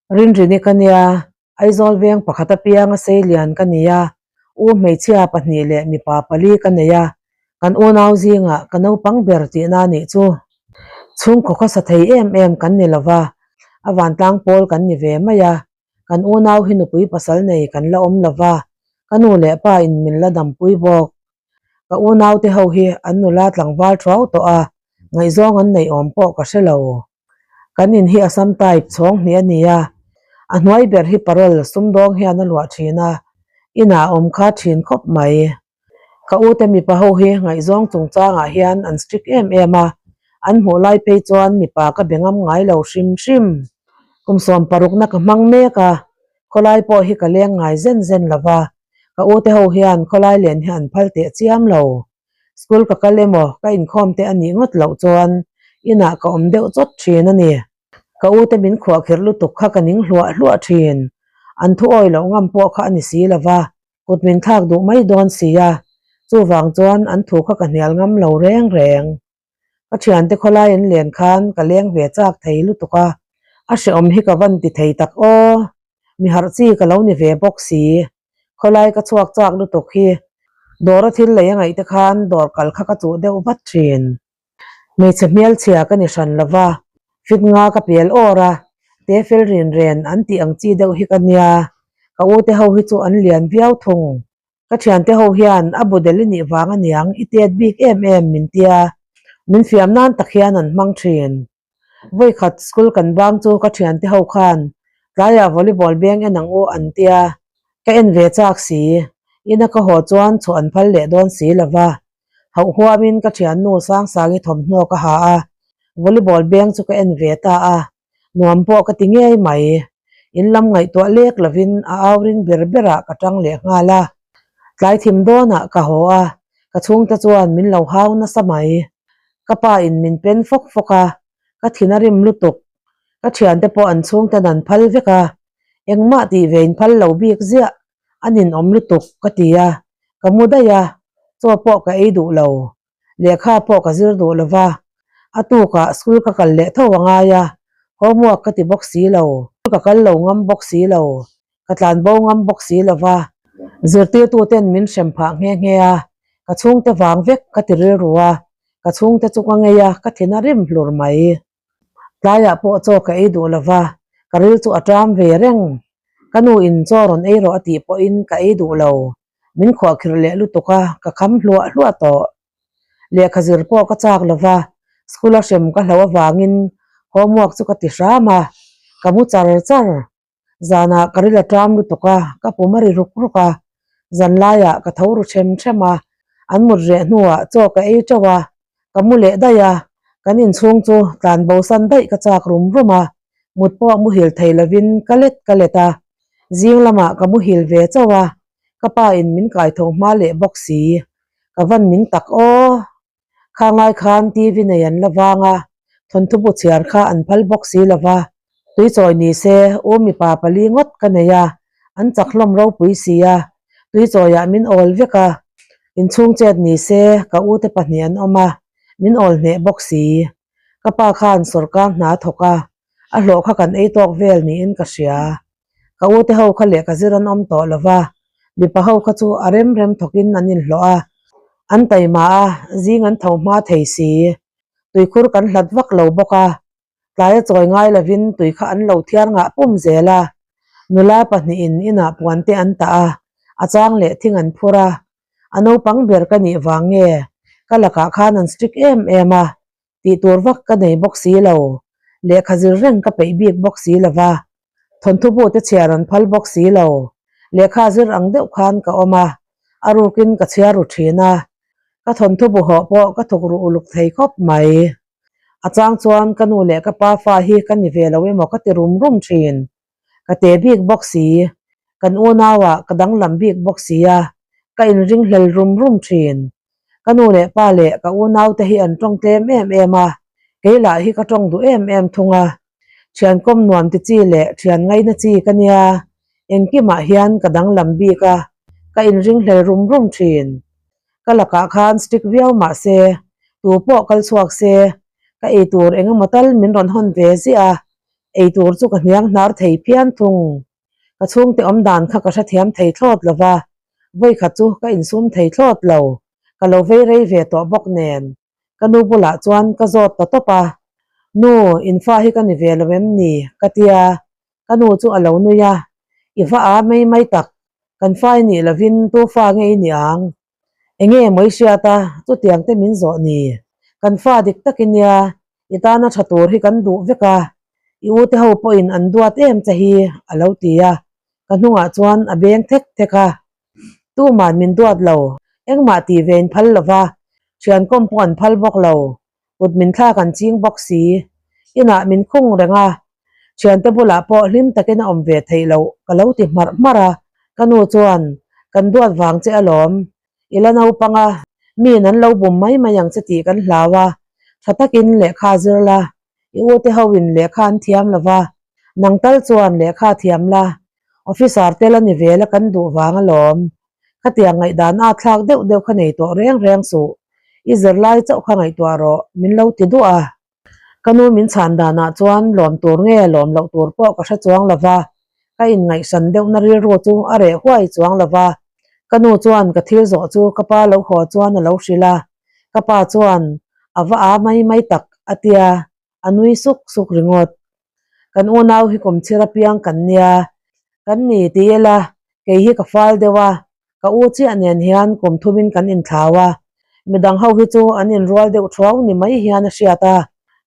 Rinrini ka nia, Aizawl veng pakhat apianga seilian ka ni a, u hmeichhia pahnih leh mipa pali ka nei a, kan unau zingah ka naupang ber tihna a nih chu. Chhungkaw khawsa thei em em kan ni lova, a vantlang pawl kan ni ve mai a, kan unau hi nupui pasal nei kan la awm lova, ka nu leh pa in min la dampui bawk. Ka unaute ho hi an nula tlangval thuau tawh a, ngaihzawng an neih awm pawh ka hre lo. Kan in hi Assam type chhawng hnih a ni a, a hnuai ber hi parole sumdawng hian a luah thin a, inah a awm kha thin khawp mai. Ka ute mipa ho hi ngaihzawng chungchangah hian an strict em em a, an hmuh lai phei chuan mipa ka be ngam ngai lo hrim hrim. Kum sawm parukna ka hmang mek a, khawlai pawh hi ka leng ngai zen zen lo va, ka ute ho hian khawlai len hi an phal teh chiam lo. School ka kal emaw ka inkhawm te a nih ngawt loh chuan inah ka awm deuh chawt thin a ni. Ka ute min khuahkhirh lutuk kha ka ning hluah hluah thin. An thu awi loh ngam pawh kha a ni si lo va, kut min thlak duh mai dawn si a, chuvang chuan an thu kha ka hnial ngam lo reng reng. Ka thiante khawlai an len khan ka leng ve chak thei lutuk a, a hrehawm hi ka van ti thei tak aw. Mi harh chi ka lo ni ve bawk si. Khawlai ka chhuak chak lutuk hi dawra thil lei a ngaih te khan dawr kal kha ka chuh deuh vat thin. Hmeichhe hmelchhia ka ni hran lova, fit nga ka pel awr a, te fel rin ren an tih ang chi deuh hi ka nia. Ka ute ho hi chu an lian viau thung. Ka thiante ho hian a bu del i nih vang aniang i tet bik em em min tia, min fiam nan tak hian an hmang thin. Vawikhat school kan bang chu ka thiante ho khan tlaiah volleyball beng en ang u an tia, ka en ve chak si. Ina ka haw chuan chhuah an phal leh dawn si lova, hauh huamin ka thiannu Sangsangi thawmhnaw ka ha a, volleyball beng chu ka en ve ta a. Nuam pawh ka ti ngei mai. In lam ngaihtuah lek lovin a au ring ber berah ka tang leh nghal a. Tlai thim dawnah ka haw a, ka chhungte chuan min lo hau nasa mai. Ka pa in min pen fawk fawk a, ka thin a rim lutuk. Ka thiante pawh an chhungten an phal vek a, engmah tih ve in phal lo bik ziah a ninawm lutuk ka ti a, ka mu daih a, chaw pawh ka ei duh lo. Lehkha pawh ka zir duh lo va, a tukah school ka kal leh tho a ngai a, homework ka ti bawk si lo, ka kal lo ngam bawk si lo, ka tlan bo ngam bawk si lo va, zirtirtu ten min hrem phah nghe nghe a, ka chhungte vang vek ka ti rilru a, ka chhungte chu ka ngei a, ka thin a rim hlur mai. Tlaiah pawh chaw ka ei duh lo va, ka ril chu a ṭam ve reng. Ka nu in chaw rawn ei rawh a tih pawhin ka ei duh lo. Min khuahkhirh leh lutuk a, ka kham hluah hluah tawh. Lehkha zir pawh ka chak lo va, school a hrem ka hlauh avangin homework chu ka ti hram a, ka mu char char. Zanah ka ril a ṭam lutuk a, ka pum a ri ruk ruk a, zan laiah ka tho ru ṭhem ṭhem a, an mut reh hnuah chaw ka ei ṭeuh a, ka mu leh daih a, kan inchhung chu tlan bo san daih ka chak rum rum a, mut pawh muhil thei lovin ka let ka let a, zing lamah ka muhil ve chauh a, ka pa in min kai tho hma leh bawk si, ka van ning tak aw. Khanglai khan TV nei an la vang a, thawnthu bu chhiar kha an phal bawk si lo va, tuichawi ni se u mipa pali ngawt ka nei a, an chak hlawm ropui si a, tuichawiah min awl vek a, inchhung chet ni se ka ute pahnih an awm a, min awl hneh bawk si. Ka pa khan sawrkar hna a thawk a, a hlawh kha kan ei tawk vel niin ka hria. Ka ute ho kha lehkha zir an awm tawh lo va, mipa ho kha chu a rem rem thawkin an inhlawh a, an taima a, zing an tho hma thei si. Tuikhur kan hlat vak lo bawk a, tlaia chawi ngai lovin tui kha an lo thiar ngah pum zel a. Nula pahnihin inah puan te an tah a, a chang leh thing an phur a, a naupang ber ka nih vang nge ka lakah khan an strict em em a, tih tur vak ka nei bawk si lo, lehkha zir reng ka peih bik bawk si lo va, thawnthu bu te chhiar an phal bawk si lo, lehkha zir ang deuh khan ka awm a, a rukin ka chhiar ru thin a, ka thawnthu bu hawh pawh ka thuk ru uluk thei khawp mai. A chang chuan ka nu leh ka pa fa hi ka ni ve lo emaw ka ti rum rum thin. Ka te bik bawk si, kan unauah ka danglam bik bawk si a, ka inringhlel rum rum thin. Ka nu leh pa leh ka unaute hi an tawng tlem em em a, kei lah hi ka tawng duh em em thung a. Thian kawm nuam ti chi leh thian ngaina chi ka nia, engkimah hian ka danglam bik a, ka inringhlel rum rum thin. Ka lakah khan strict viau mah se, tu pawh kal chhuak se, ka eitur engemaw tal min rawn hawn ve ziah a. Eitur chu ka hniang hnar thei phian thung. Ka chhungte awm dan kha ka hrethiam thei thlawt lo va, vawikhat chu ka insum thei thlawt lo. Ka lo vei rei ve tawh bawk nen. Ka nu bulah chuan ka zawt ta tawp a, Nu, in fa hi ka ni ve lo em ni? ka tia, ka nu chu a lo nui a, I va a mai mai tak, kan fa i nih lovin tu fa nge i ni ang? Enge maw i hriat a, chutiang te min zawh ni? Kan fa dik tak i nia, i tana tha tur hi kan duh vek a, i ute ho pawhin an duat em che hi, a lo ti a, ka hnungah chuan a beng thek thek a. Tuman min duat lo, engmah tih ve in phal lova, thian kawm pawh an phal bawk lo, kut min thlak an ching bawk si. Inah min khung reng a, thiante bulah pawh hlim takin a awm ve theih loh ka lo ti hmarh hmarh a, ka nu chuan, Kan duat vang che alawm, i la naupang a, miin an lo bum mai mai ang che tih kan hlau a, tha takin lehkha zir la, i ute hoin lehkha an thiam lova, nang tal chuan lehkha thiam la, Officer te la ni ve la kan duh vang alawm. Khatiang ngaihdan a thlak deuh deuh kha nei tawh reng reng suh. I zirlai chauh kha ngaihtuah rawh, min lo ti duah a. Ka nu min chhan danah chuan lawm tur nge lawm loh tur pawh ka hre chuang lo va, ka inngaihsan deuhna rilru chu a reh huai chuang lo va. Ka nu chuan ka thil zawh chu ka pa lo haw chuan a lo hrilh a, ka pa chuan a va a mai mai tak a tia. A nui suk suk ringawt. Kan unau hi kum chhir apiang kan nia. Kan ni ti ila, kei hi ka fal deuh a, ka u chiah nen hian kum thumin kan inthlau a. Midang ho hi chu an inrual deuh thuau ni mai hian a hriat a.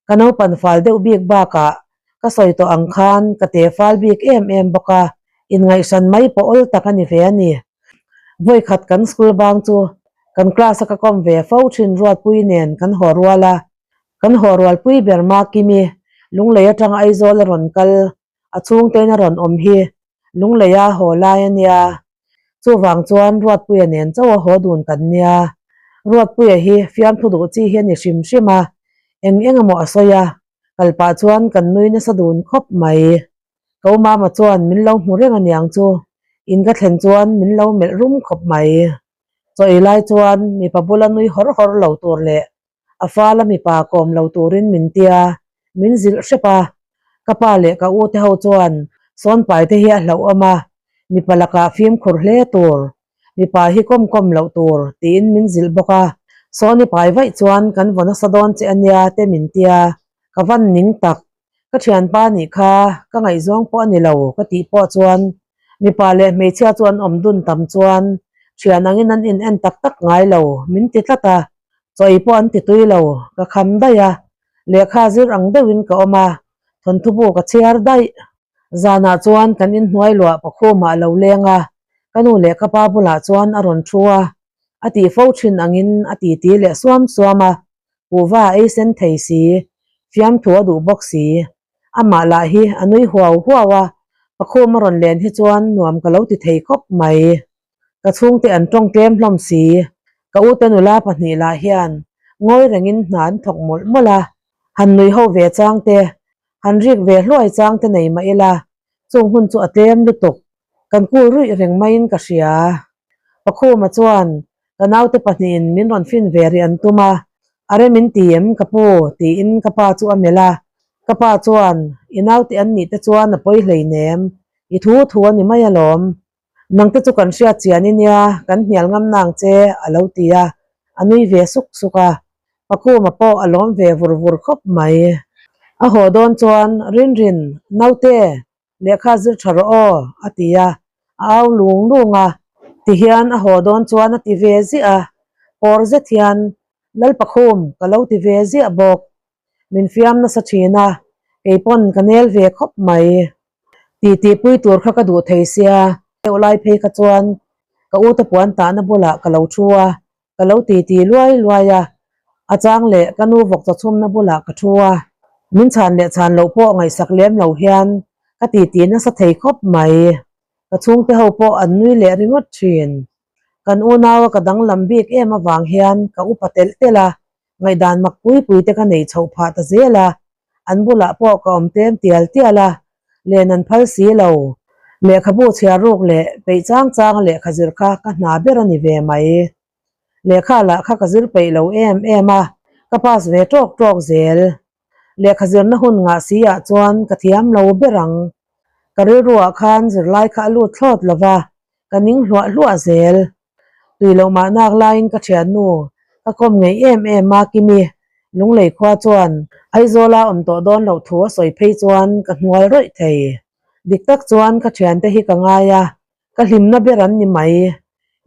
Ka naupan fal deuh bik bakah ka sawi tawh ang khan ka te fal bik em em bawk a, inngaihsan mai pawh awl tak a ni ve a ni. Vawikhat kan school bang chu kan class a ka kawm ve fo thin Ruatpui nen kan haw rual a, Kan haw rualpui ber Makimi, Lunglei atanga Aizawl a rawn kal, a chhungtein a rawn awm hi Lungleia haw lai a nia. Chuvang chuan Ruatpuia nen chauh a haw dun kan nia. Ruatpuia hi fiamthu duh chi hi a ni hrim hrim a, eng eng emaw a sawi a, kal pah chuan kan nui nasa dun khawp mai. Ko mama chuan min lo hmu reng aniang chu, in ka thlen chuan min lo melh rum khawp mai. Chaw ei lai chuan mipa bula nui hawr hawr lo tur leh A fala mipa kawm lo turin min tia, min zilh hrep a. Ka pa leh ka u te ho chuan sawnpai te hi a hlauhawm a, mipa lakah fimkhur hle tur, mipa hi kawm kawm loh tur tiin min zilh bawk a. Sawni pai vaih chuan kan vaw nasa dawn che ania te min tia, ka van ning tak. Ka thianpa nih kha ka ngaihzawng pawh a ni lo ka tih pawh chuan mipa leh hmeichhia chu an awm dun tam chuan thian angin an in en tak tak ngai lo min ti tlat a, chaw ei pawh an ti tui lo, ka kham daih a, lehkha zir ang deuhin ka awm a, thawnthu bu ka chhiar daih. Zanah chuan kan inhnuai luah pakhumah a lo leng a, ka nu leh ka pa bulah chuan a rawn thu a, a tih fo thin angin a titi leh suam suam a, Kuhva a ei sen thei si, fiamthu a duh bawk si. Amah lah hi a nui huau huau a, pakhum a rawn len hi chuan nuam ka lo ti thei khawp mai. Ka chhungte an tawng tlem hlawm si. Ka ute nula pahnih lah hian ngawi rengin hna an thawk mawlh mawlh a, han nui ho ve chang te, han rik ve hluai chang te nei mah ila, chung hun chu a tlem lutuk. Kan kul ruih reng maiin ka hria. Pakhuma chuan ka naute pahnihin min rawn fin ve rih an tum a, a rem in ti em ka pu? tiin ka pa chu a melh a. Ka pa chuan, I naute an nih te chuan a pawi hleinem, i thu thu a ni mai alawm. Nangte chu kan hriat chian i nia, kan hnial ngam nang che, a lo ti a, a nui ve suk suk a. Pakhuma pawh a lawm ve vur vur khawp mai. A haw dawn chuan, Rinrin, naute, Lehkha zir tha rawh aw, a ti a, a au lung lung a. Tihian a haw dawn chuan a ti ve ziah a, pawr zet hian Lalpakhum ka lo ti ve ziah bawk. Min fiam nasa thin a, kei pawn ka nel ve khawp mai. Titihpui tur kha ka duh thei sia, deuh lai phei kha chuan ka ute puan tahna bulah ka lo thu a, Ka lo ti ti luai luai a, a chang leh ka nu vawk chaw chhumna bulah ka thu a, min chhan leh chhan loh pawh ngaihsak lem lo hian ka ti ti nasa thei khawp mai. Ka chhungte ho pawh an nui leh ringawt thin. Kan unaua ka danglam bik em avang hian ka upa telh telh a, ngaihdan mak pui pui te ka nei chhoh phah ta zel a, an bulah pawh ka awm tlem tial tial a, len an phal si lo. Lehkhabu chhiar ruk leh peih chang chang a lehkha zir kha ka hna ber a ni ve mai. Lehkha lah kha ka zir peih lo em em a, ka pass ve tawk tawk zel. Lehkha zirna hun ngah si ah chuan ka thiam lo ber ang. Ka rilru ah khan zirlai kha a lut thlawt lo va, ka ning hluah hluah zel. Tui loh mah nak laiin ka thiannu ka kawm ngei em em a Kimi Lunglei khua chuan Aizawla awm tawh dawn loh thu a sawi phei chuan ka hnual rawih thei. Dik tak chuan ka thiante hi ka ngai a, ka hlimna ber an ni mai.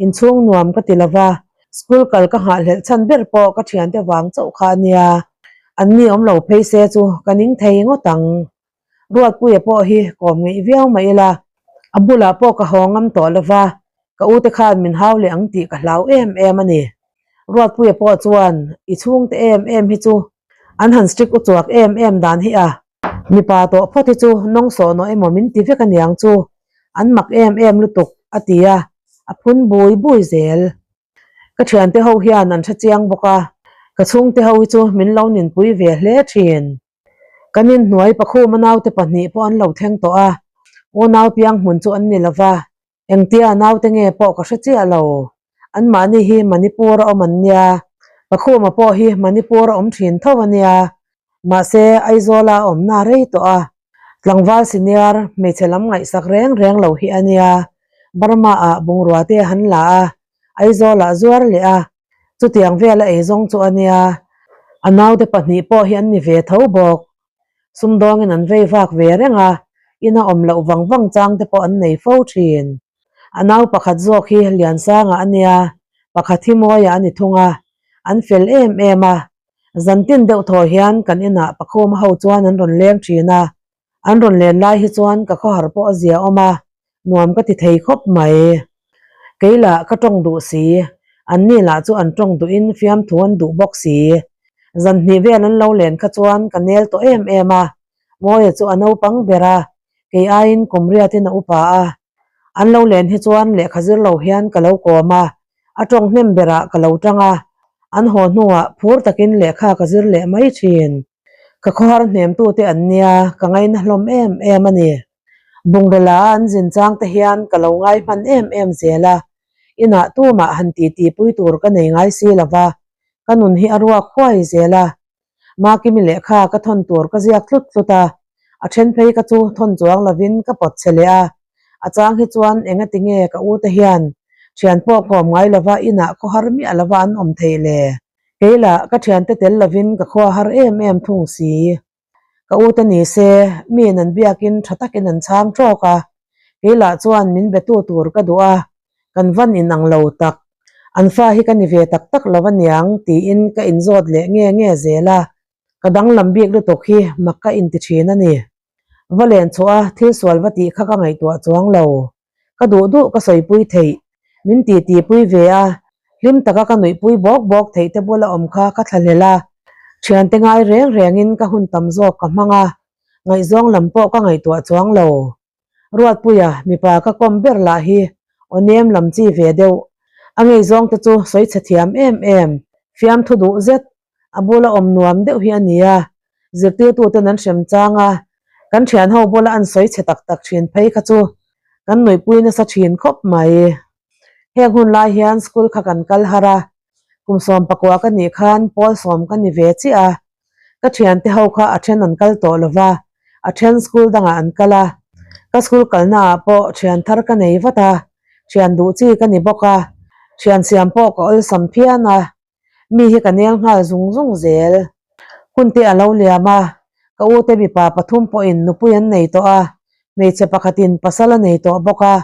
Inchhung nuam ka ti lova, school kal ka nghahhlelh chhan ber pawh ka thiante vang chauh kha a nia. Anni awm lo phei se chu ka ning thei ngawt ang. Ruatpuia pawh hi kawm ngeih viau mai ila, a bulah pawh ka haw ngam tawh lova, ka ute khan min hau leh ang tih ka hlau em em a ni. Ruatpuia pawh chuan i chhungte em em hi chu an han strict uchuak em em dan hi a, mipa tawh phawt hi chu nawng sawh nawh emaw min ti vek aniang chu, an mak em em lutuk a ti a, a phun bui bui zel. Ka thiante ho hian an hre chiang bawk a, ka chhungte ho hi chu min lo ninpui ve hle thin. Kan inhnuai pakhuma naute pahnih pawh an lo thleng tawh a, unau piang hmun chu an ni lo va, engtia naute nge pawh ka hre chiah lo. Anmahni hi Manipur a awm an nia, pakhuma pawh hi Manipur a awm thin tho a nia, mahse Aizawla a awmna rei tawh a, tlangval senior hmeichhe lam ngaihsak reng reng lo hi a nia, Burma ah bungrua te han la a, Aizawlah zuar leh a, Chutiang vela eizawng chu a nia, a naute pahnih pawh hi an ni ve tho bawk. Sumdawngin an vei vak ve reng a, ina awm loh vang vang chang te pawh an nei fo thin. A nau pakhat zawk hi Liansanga a nia, pakhat hi Mawia a ni thung a, an fel em em a. Zantin deuh thaw hian kan inah Pakhuma ho chuan an rawn leng thin a, An rawn len lai hi chuan ka khawhar pawh a zia awm a, nuam ka ti thei khawp mai. Kei lah ka tawng duh si, anni lah chu an tawng duhin fiamthu an duh bawk si. Zan hnih vel an lo len kha chuan ka nel tawh em em a, Mawia chu a naupang ber a, kei aiin kum riatin a upa a. An lo len hi chuan lehkha zir lo hian ka lo kawm a, a tawng hnem berah ka lo tang a, an haw hnuah phur takin lehkha ka zir leh mai thin. Ka khawhar hnemtute an nia, ka ngaina hlawm em em a ni. Bungrela a an zin chang te hian ka lo ngai hman em em zel a, inah tumah han titi pui tur ka nei ngai si lo va, ka nun hi a ruak huai zel a. Makimi lehkha ka thawn tur ka ziak tlut tlut a, a then phei ka chu thawn chuang lovin ka pawt che leh a. A chang hi chuan engati nge ka ute hian thian pawh kawm ngai lova inah khawhar miah lova an awm theih le? Kei lah ka thiante tel lovin ka khua har em em thung si. Ka ute ni se, miin an biakin tha takin an chhang tawk a, kei lah chuan min betu tur ka duh a, kan van inang lo tak. An fa hi ka ni ve tak tak lo aniang tiin ka inzawt leh nge nge zel a, ka danglam bik lutuk hi mak ka inti thin a ni. Va len chhuah a thil sual va tih kha ka ngaihtuah chuang lo. Ka duh duh ka sawipui theih, min ti tihpui ve a, hlim taka ka nuihpui bawk bawk theih te bula awm kha ka thlahlel a, thiante ngai reng rengin ka hun tam zawk ka hmang a, ngaihzawng lam pawh ka ngaihtuah chuang lo. Ruatpuia, mipa ka kawm ber lah hi aw nem lam chi ve deuh, a ngeizawng te chu sawi chhe thiam em em, fiamthu duh zet, A bula awm nuam deuh hi a ni a, zirtirtuten an hrem chang a, kan thian ho bula an sawi chhe tak tak thin phei kha chu kan nuihpui nasa thin khawp mai. Heng hun lai hian school kha kan kal har a, kum 11 ka nih khan pawl sawm ka ni ve chiah a, ka thiante ho kha a then an kal tawh lova, a then school dangah an kal a, ka school kalna ah pawh thian thar ka nei vat a, thian duh chi ka ni bawk a, thian siam pawh ka awlsam phian a. Mi hi ka nel nghal zung zung zel. Hun te a lo liam a, ka ute mipa pathum pawhin nupui an nei tawh a, hmeichhe pakhatin pasal a nei tawh bawk a,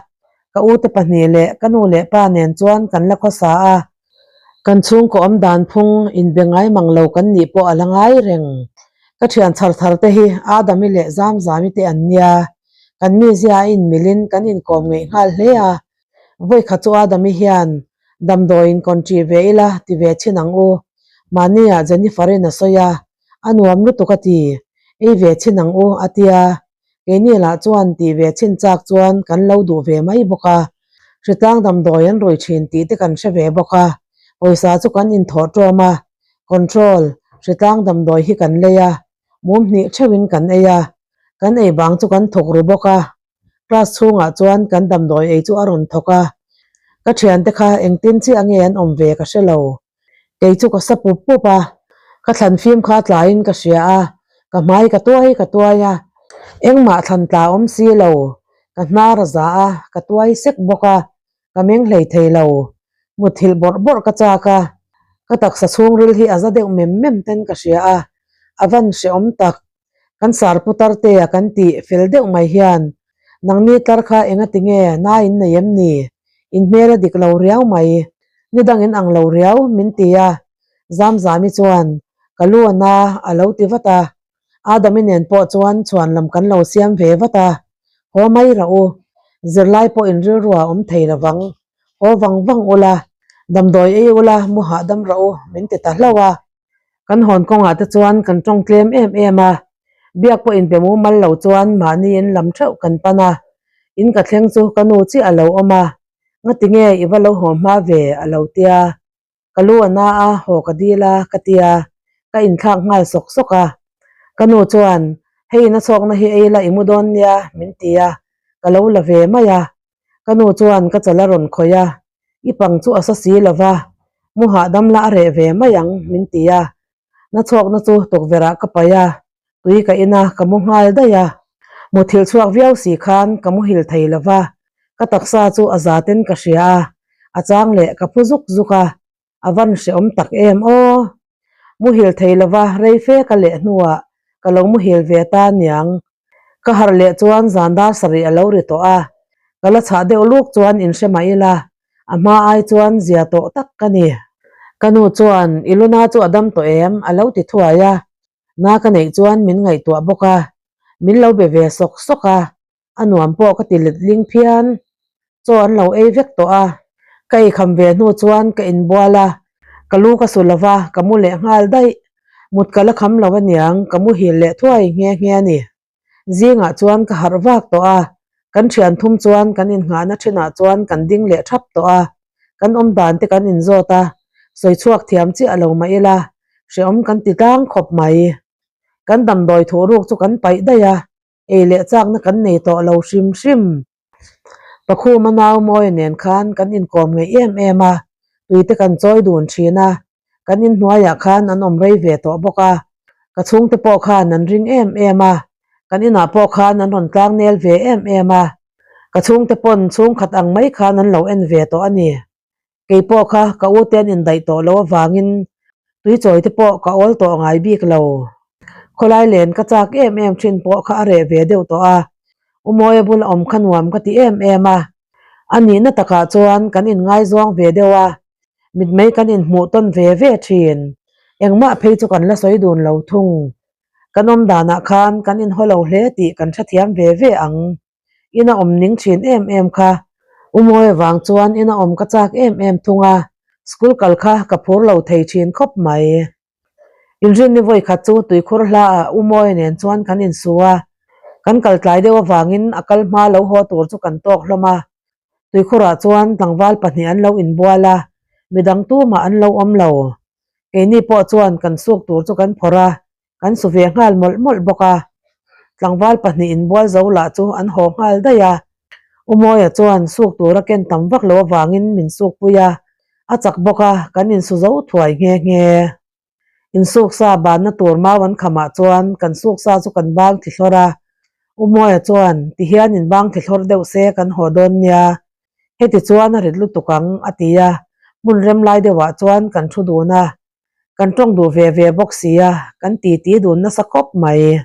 ka ute pahnih leh ka nu leh pa nen chuan kan la khawsa a, kan chhungkaw awm dan phung inbe ngai mang lo kan nih pawh a la ngai reng. Ka thian chhar thar te hi Adami leh Zamzami te an nia, kan mizia a inmilin kan inkawm ngeih nghal hle a, Vawikhat chu Adami hian damdawiin kawn ṭih ve ila ti ve chhin ang u. Mahniah Jennifer-in a sawi a, a nuam lutuk a ti, ei ve chhin ang u a tia. Keini lah chuan tih ve chhin chak chuan kan lo duh ve mai bawk a. Hritlang damdawi an rui ṭhin tih te kan hre ve bawk a, pawisa chu kan inthawh ṭawm a, control, hritlang damdawi hi kan lei a, mum hnih ṭheuhin kan ei a, kan ei bang chu kan thawk ru bawk a. Class chhungah chuan kan damdawi ei chu a rawn thawk a, ka thiante kha engtin chiah nge an awm ve ka hre lo. Kei chu ka sa pup pup a, ka thlan fim kha tlaiin ka hria a, Ka hmai ka tuai ka tuai a, engmah thlan tla awm si lo, ka hnar a za a, ka tuai sek bawk a, ka meng hlei thei lo. Mutthilh bawrh bawrh ka chak a, ka taksa chhungril hi a za deuh mem mem ten ka hria a, a van hrehawm tak. Kan sar putar te a kan tih fel deuh mai hian nangni tlar kha enga tinge na in nei em ni? In hmel a dik lo riau mai, ni dang in ang lo riau min ti a, Zamzami chuan ka lu a na a lo ti vat a, Adami nen pawh chuan chhuan lam kan lo siam ve vat a, haw mai rah u, zirlai pawh in rilru ah awm thei lovang, haw vang vang ula, damdawi ei ula mu hahdam rah u min ti ta hlauh a. Kan hawn kawngah te chuan kan tawng tlem em em a, biak pawh inpe mumal lo chuan mahni in lam theuh kan pan a, in ka thleng chu ka nu chiah a lo awm a, ngati nge i va lo haw hma ve a lo tia, ka lu a na a, haw ka dil a ka tia, ka inthlak nghal sawk sawk a, ka nu chuan hei na chhawkna hi ei la i mu dawn nia min ti a, ka lo la ve mai a, Ka nu chuan ka chal a rawn khawih a, I pang chu a sa si lo va, mu hahdam la a reh ve mai ang, min ti a. Na chhuakna chu tukverh ah ka paih a, tui ka in a, ka mu nghal daih a. Muthilh chhuak viau si khan ka muhil thei lo va, ka taksa chu a za ten ka hria a, a chang leh ka phu zuk zuk a, a van hrehawm tak em aw. Muhil thei lova rei fe ka leh hnuah ka lo muhil ve ta niang. Ka harh leh chuan zan dar sarih a lo ri tawh a, ka la chhah deuh luk chuan in hre mah ila, a hma ai chuan zia tawh tak ka ni. Ka nu chuan, I luna chu a dam tawh em? a lo ti thuai a, na ka neih chuan min ngaihtuah bawk a, min lo be ve sawk sawk a, A nuam pawh ka ti let ling phian. Chaw an lo ei vek tawh a. Ka eikham ve hnu chuan ka inbual a, ka lu ka su lova, ka mu leh nghal daih. Mut ka la kham lo aniang, ka muhil leh thuai nghe nghe a ni. Zingah chuan ka harh vak tawh a, kan thian thum chuan kan innghahna thinah chuan kan ding leh thap tawh a. Kan awm dan te kan inzawt a, sawi chhuak thiam chiah lo mah ila, hrehawm kan ti tlang khawp mai. Kan damdawi thuh ruk chu kan paih daih a, Ei leh chakna kan nei tawh lo hrim hrim. Pakhuma nau Mawia nen khan kan inkawm ngeih em em a, tuite kan chawi dun thin a, kan inhnuaiah khan an awm rei ve tawh bawk a, ka chhungte pawh khan an ring em em a, kan inah pawh khan an rawn tlang nel ve em em a, ka chhungte pawn chhungkhat ang mai khan an lo en ve tawh a ni. Kei pawh kha ka u te an indaih tawh lo avangin tui chawi te pawh ka awl tawh ngai bik lo. Khawlai len ka chak em em thin pawh kha a reh ve deuh tawh a, U Mawia bula awm kha nuam ka ti em em a. A nihna takah chuan kan inngaizawng ve deuh a, mitmei kan inhmuh tawn ve ve thin. Engmah phei chu kan la sawi dun lo thung. Kan awm danah khan kan inhaw lo hle tih kan hrethiam ve ve ang. Ina awm ning thin em em kha. U Mawia vang chuan ina awm ka chak em em thung a, school kal kha ka phur lo thei thin khawp mai. Inrinni vawi khat chu tuikhur hla ah U Mawia nen chuan kan insu a, kan kal tlai deuh avangin a kal hma lo haw tur chu kan tawk hlawm a. Tuikhurah chuan tlangval pahnih an lo inbual a, midang tumah an lo awm lo. Keini pawh chuan kan suk tur chu kan phawrh a, Kan su ve nghal mawlh mawlh bawk a, tlangval pahnih inbual zo lah chu an haw nghal daih a. U Mawia chuan suk tura ken tam vak lo avangin min sukpui a, a chak bawk a, kan insu zo thuai nghe nghe. Insuk sa banna tur mau an khamah chuan kan suk sa chu kan bang thli thlawr a, U Mawia chuan tihian inbang thli thlawr deuh se kan haw dawn nia, heti chuan a rit lutuk ang a ti a, hmun rem lai deuhah chuan kan thu dun a. Kan tawng duh ve ve bawk si a, kan titi dun nasa khawp mai.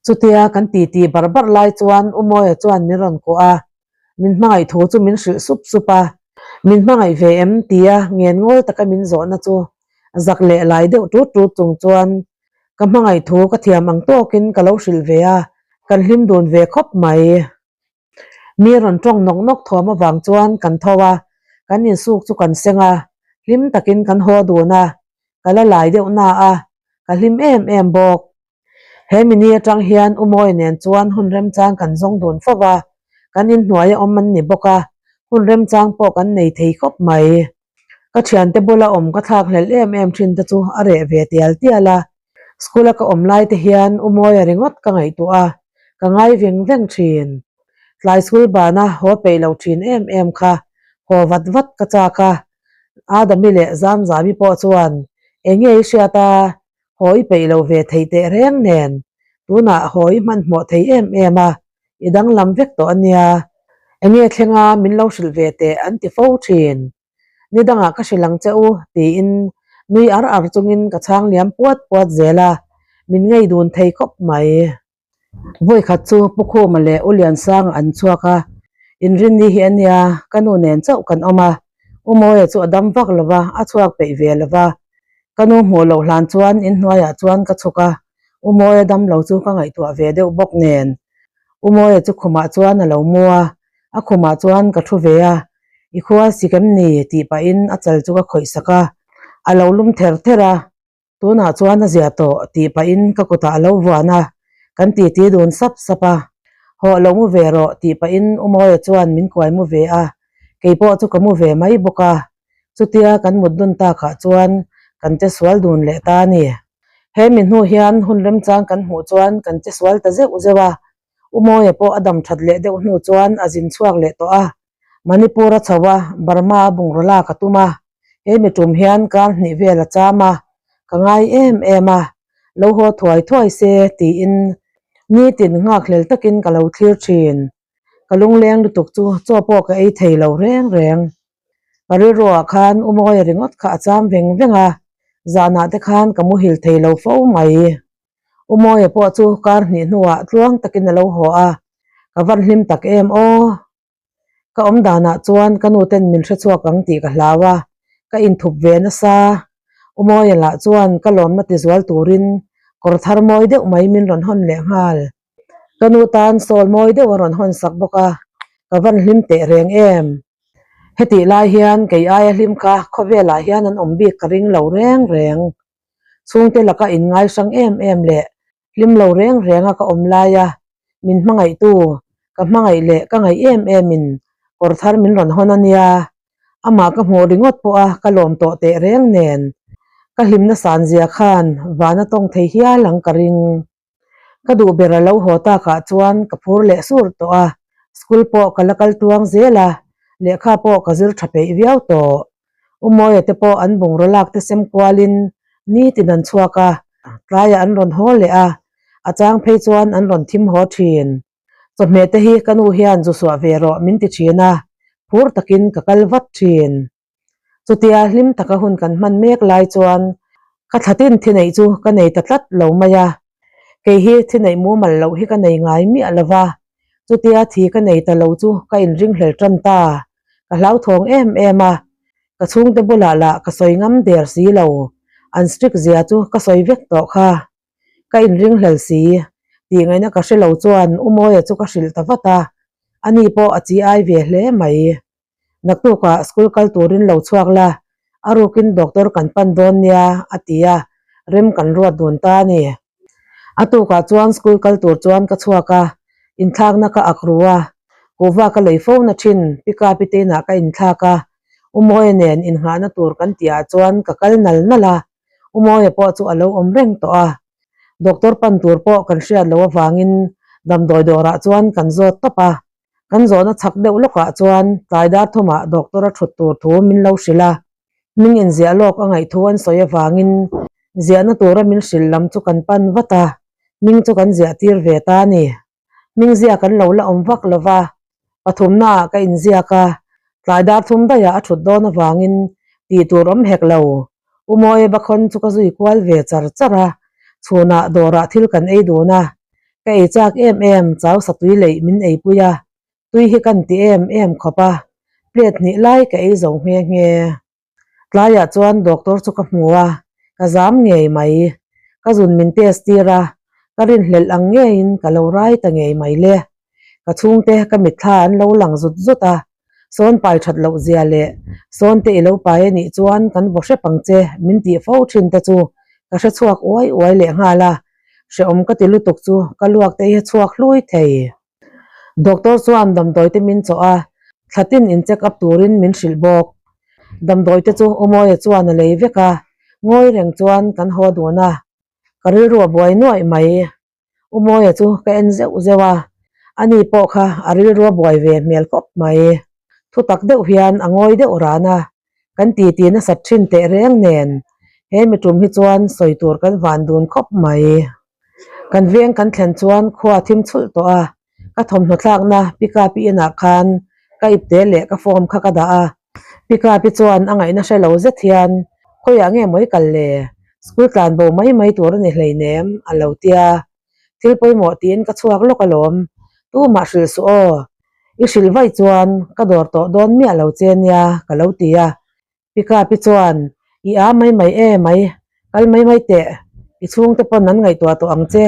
Chutia kan titi bar bar lai chuan U Mawia chuan min rawn kuah a, min hmangaih thu chu min hrilh sup sup a. Min hmangaih ve em? tia ngen ngawi taka min zawhna chu zak leh lai deuh tut tut chung chuan ka hmangaih thu ka thiam ang tawkin ka lo hrilh ve a, kan hlim dun ve khawp mai. Mi rawn tawng nawk nawk thawm avang chuan kan tho a, kan insuk chu kan seng a, hlim takin kan haw dun a, ka la lai deuh na a, ka hlim em em bawk. He mini atang hian U Mawi nen chuan hun remchang kan zawng dun fo va, kan inhnuai a awm an ni bawk a, hun remchang pawh kan nei thei khawp mai. Ka thiante bula awm ka thlak hlelh em em thin te chu a reh ve tial tial a, school a ka awm lai te hian U Mawia ringawt ka ngaihtuah a, ka ngai veng veng thin. Tlai school bana haw peih lo thin em em kha haw vat vat ka chak a, Adami leh Zamzami pawh chuan eng nge i hriat a? Haw i peih lo ve thei teh reng nen, tunah haw i hmanhmawh thei em em a, i danglam vek tawh a nia. Enge thlenga min lo hrilh ve teh an ti fo thin. Ni dangah ka hrilh ang che u tiin nui ar ar chungin ka chhang liam puat puat zel a, min ngei dun thei khawp mai. Vawikhat chu Pu Khuma leh U Liansanga an chhuak a, Inrinni hi a nia, ka nu nen chauh kan awm a, U Mawia chu a dam vak lo va, a chhuak peih ve lo va. Ka nu hmuh loh hlan chuan inhnuaiah chuan ka chhuk a, U Mawia dam lo chu ka ngaihtuah ve deuh bawk nen. U Mawia chu khumah chuan a lo mu a, a khumah chuan ka thu ve a, I khua sik em ni? tih pahin a chal chu ka khawih sak a, a lo lum ther ther a. Tunah chuan a zia tawh tih pahin ka kutah a lo vuan a, kan titi dun sap sap a. Hawh lo mu ve rawh tih pahin U Mawia chuan min kuai mu ve a, kei pawh chu ka mu ve mai bawk a. Chutia kan mut dun takah chuan kan che sual dun leh ta a ni. He mi hnu hian hun remchang kan hmuh chuan kan che sual ta zeuh zeuh a, U Mawia pawh a dam that leh deuh hnu chuan a zin chhuak leh tawh a. Manipur a chho a, Burma a bungraw lak a tum a, he mi tum hian kar hnih vel a cham a, ka ngai em em a, lo haw thuai thuai se tiin nitin nghakhlel takin ka lo thlir thin. Ka lungleng lutuk chu chaw pawh ka ei thei lo reng reng. Ka rilruah khan U Mawia ringawt kha a cham veng veng a, zanah te khan ka muhil thei lo fo mai. U Mawia pawh chu kar hnih hnuah tluang takin a lo haw a, ka van hlim tak em aw. Ka awm danah chuan ka nu ten min hrechhuak ang tih ka hlau a, ka inthup ve nasa. U Mawia lah chuan ka lawmna tizual turin kawr thar mawi deuh mai min rawn hawn leh nghal. Ka nu tan sawl mawi deuh a rawn hawn sak bawk a, ka van hlim teh reng em. Hetih lai hian kei aia hlim kha khawvelah hian an awm bik ka ring lo reng reng. Chhungte laka inngai hrang em em leh hlim lo reng renga ka awm laia min hmangaihtu ka hmangaih leh ka ngaih em emin kawr thar min rawn hawn a nia. Amah ka hmuh ringawt pawha ka lawm tawh teh reng nen ka hlimna san zia khan van a tawng thei hial ang ka ring. Ka duh ber a lo haw takah chuan ka phur leh sur tawh a, school pawh ka la kal tuang zel a, lehkha pawh ka zir tha peih viau tawh. U Mawia te pawh an bungraw lak te sem kualin nitin an chhuak a, tlaiah an rawn haw leh a, a chang phei chuan an rawn thim haw thin. Chawhmeh te hi ka nu hian zu suah ve rawh min ti thin a, phur takin ka kal vat thin. Chutia hlim taka hun kan hman mek lai chuan ka thlatin thi neih chu ka nei ta tlat lo mai a, kei hi thi neih mumal loh hi ka nei ngai miah lo va, chutia thi ka nei ta lo chu ka inringhlel tan ta, ka hlauthawng em em a, ka chhungte bulah lah ka sawi ngam der si lo, an strict zia chu ka sawi vek tawh kha, ka inringhlel si, tih ngaihna ka hre lo chuan U Mawia chu ka hrilh ta vat a, ani pawh a chi ai ve hle mai. Naktukah school kal turin lo chhuak la, a rukin doctor kan pan dawn nia a ti a, rem kan ruat dun ta a ni. A tukah chuan school kal tur chuan ka chhuak a, inthlakna ka ak ru a, kuhva ka lei fo na thin, pickup i te inah ka inthlak a, U Mawia nen innghahna tur kan tihah chuan ka kal nal nal a, U Mawia pawh chu a lo awm reng tawh a, doctor pan tur pawh kan hriat loh avangin damdawi dawrah chuan kan zawt tawp a, Kan zawhna chhak deuh lawkah chuan tlai dar thumah doctor a thut tur thu min lo hrilh a, hming inziah lawk a ngaih thu an sawi avangin ziahna tura min hrilh lam chu kan pan vat a, hming chu kan ziah tir ve ta a ni. Hming ziah kan lo la awm vak lo va, pathumnaah ka inziak a, tlai dar thum daihah a thut dawn avangin tih tur awm hek lo. U Mawia Bakhawn chu ka zui kual ve char char a, chhunah dawrah thil kan ei dun a, Ka ei chak em em, chau satui leih min eipui a, tui hi kan ti em em khawp a, plate hnih lai ka ei zo nghe nghe. Tlaiah chuan doctor chu ka hmu a, ka zam ngei mai. Ka zun min test tir a, ka rinhlelh ang ngeiin ka lo rai ta ngei mai le. Ka chhungte ka mitthla an lo lang zut zut a, sawn pai that loh zia leh sawn te i lo pai a nih chuan kan vaw hrep ang che min tih fo thin te chu ka hre chhuak uai uai leh nghal a, hrehawm ka ti lutuk chu ka luak te hi a chhuak hlui thei. Doctor chuan damdawi te min chawh a, thlatin in check up turin min hrilh bawk. Damdawi te chu Umawia chuan a lei vek a, ngawi reng chuan kan haw dun a, ka rilru a buai nuaih mai. U Mawia chu ka en zeuh zeuh a, ani pawh kha a rilru a buai ve hmel khawp mai. Thu tak deuh hian a ngawi deuh ran a, kan titi nasat thin teh reng nen. He mi tum hi chuan sawi tur kan van dun khawp mai. Kan veng kan thlen chuan khua a thim chhulh tawh a, ka thawmhnaw thlakna pickup i inah khan ka ipte leh ka form kha ka dah a. Pickup i chuan a ngaihna hre lo zet hian khawiah nge mawi kal le? School tlan bo mai mai tur a ni hleinem a lo tia. Thil pawimawh tiin ka chhuak lawk alawm. Tumah hrilh suh aw. I hrilh vaih chuan ka dawr tawh dawn miah lo che nia ka lo ti a. Pickup i chuan i a mai mai e mai, kal mai mai teh, i chhungte pawn an ngaihtuah tawh ang che.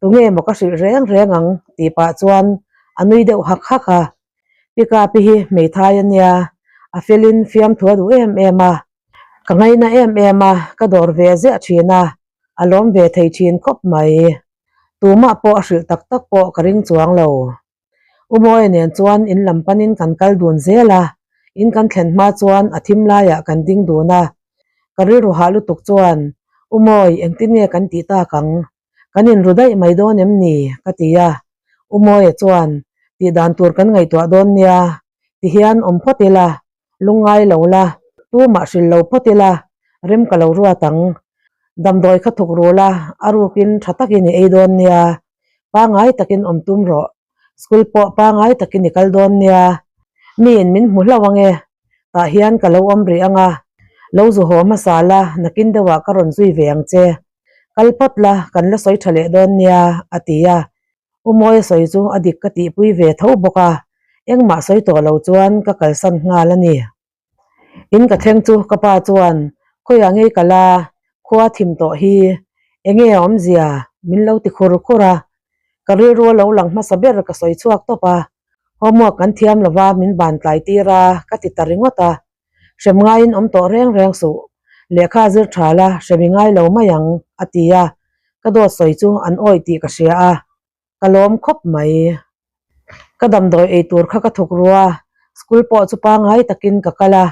Tunge maw ka hrilh reng reng ang tih pah chuan a nui deuh hak hak a. Pickup i hi hmeithai a nia, a felin fiamthu a duh em em a. Ka ngaina em em a, ka dawr ve ziah thin a, a lawm ve thei thin khawp mai. Tumah pawh a hrilh tak tak pawh ka ring chuang lo. U Mawia nen chuan in lam panin kan kal dun zel a, in kan thlen hma chuan a thim laiah kan ding dun a. Ka rilru hah lutuk chuan, U Mawi, engtin nge kan tih tak ang? Kan inru daih mai dawn em ni? ka ti a. U Mawia chuan, Tih dan tur kan ngaihtuah dawn nia, tihian awm phawt ila, Lungngai lo la, tumah hrilh lo phawt ila, rem ka lo ruat ang. Damdawi kha thuk ru la, a rukin tha takin i ei dawn nia. Pangai takin awm tum rawh. School pawh pangai takin i kal dawn nia. Miin min hmu hlauh ange. Tah hian ka lo awm rih anga, lo zu haw hmasa la, nakin deuhah ka rawn zui ve ang che. Kal phawt la, kan la sawi tha leh dawn nia, a ti a. U Mawia sawi chu a dik ka tihpui ve tho bawk a, engmah sawi tawh lo chuan ka kalsan nghal a ni. In ka thleng chu ka pa chuan khawiah ngei ka la, khua thim tawh hi enge a awmzia min lo ti khur khur a, ka rilru a lo lang hmasa ber ka sawi chhuak tawp a, homework kan thiam lova min ban tlai tir a ka ti ta ringawt a, hrem ngaiin awm tawh reng reng suh, lehkha zir tha la hrem i ngai lo mai ang, a ti a, ka dawt sawi chu an awih tih ka hria a, ka lawm khawp mai. Ka damdawi ei tur kha ka thuk ru a, school pawh chu pangai takin ka kal a,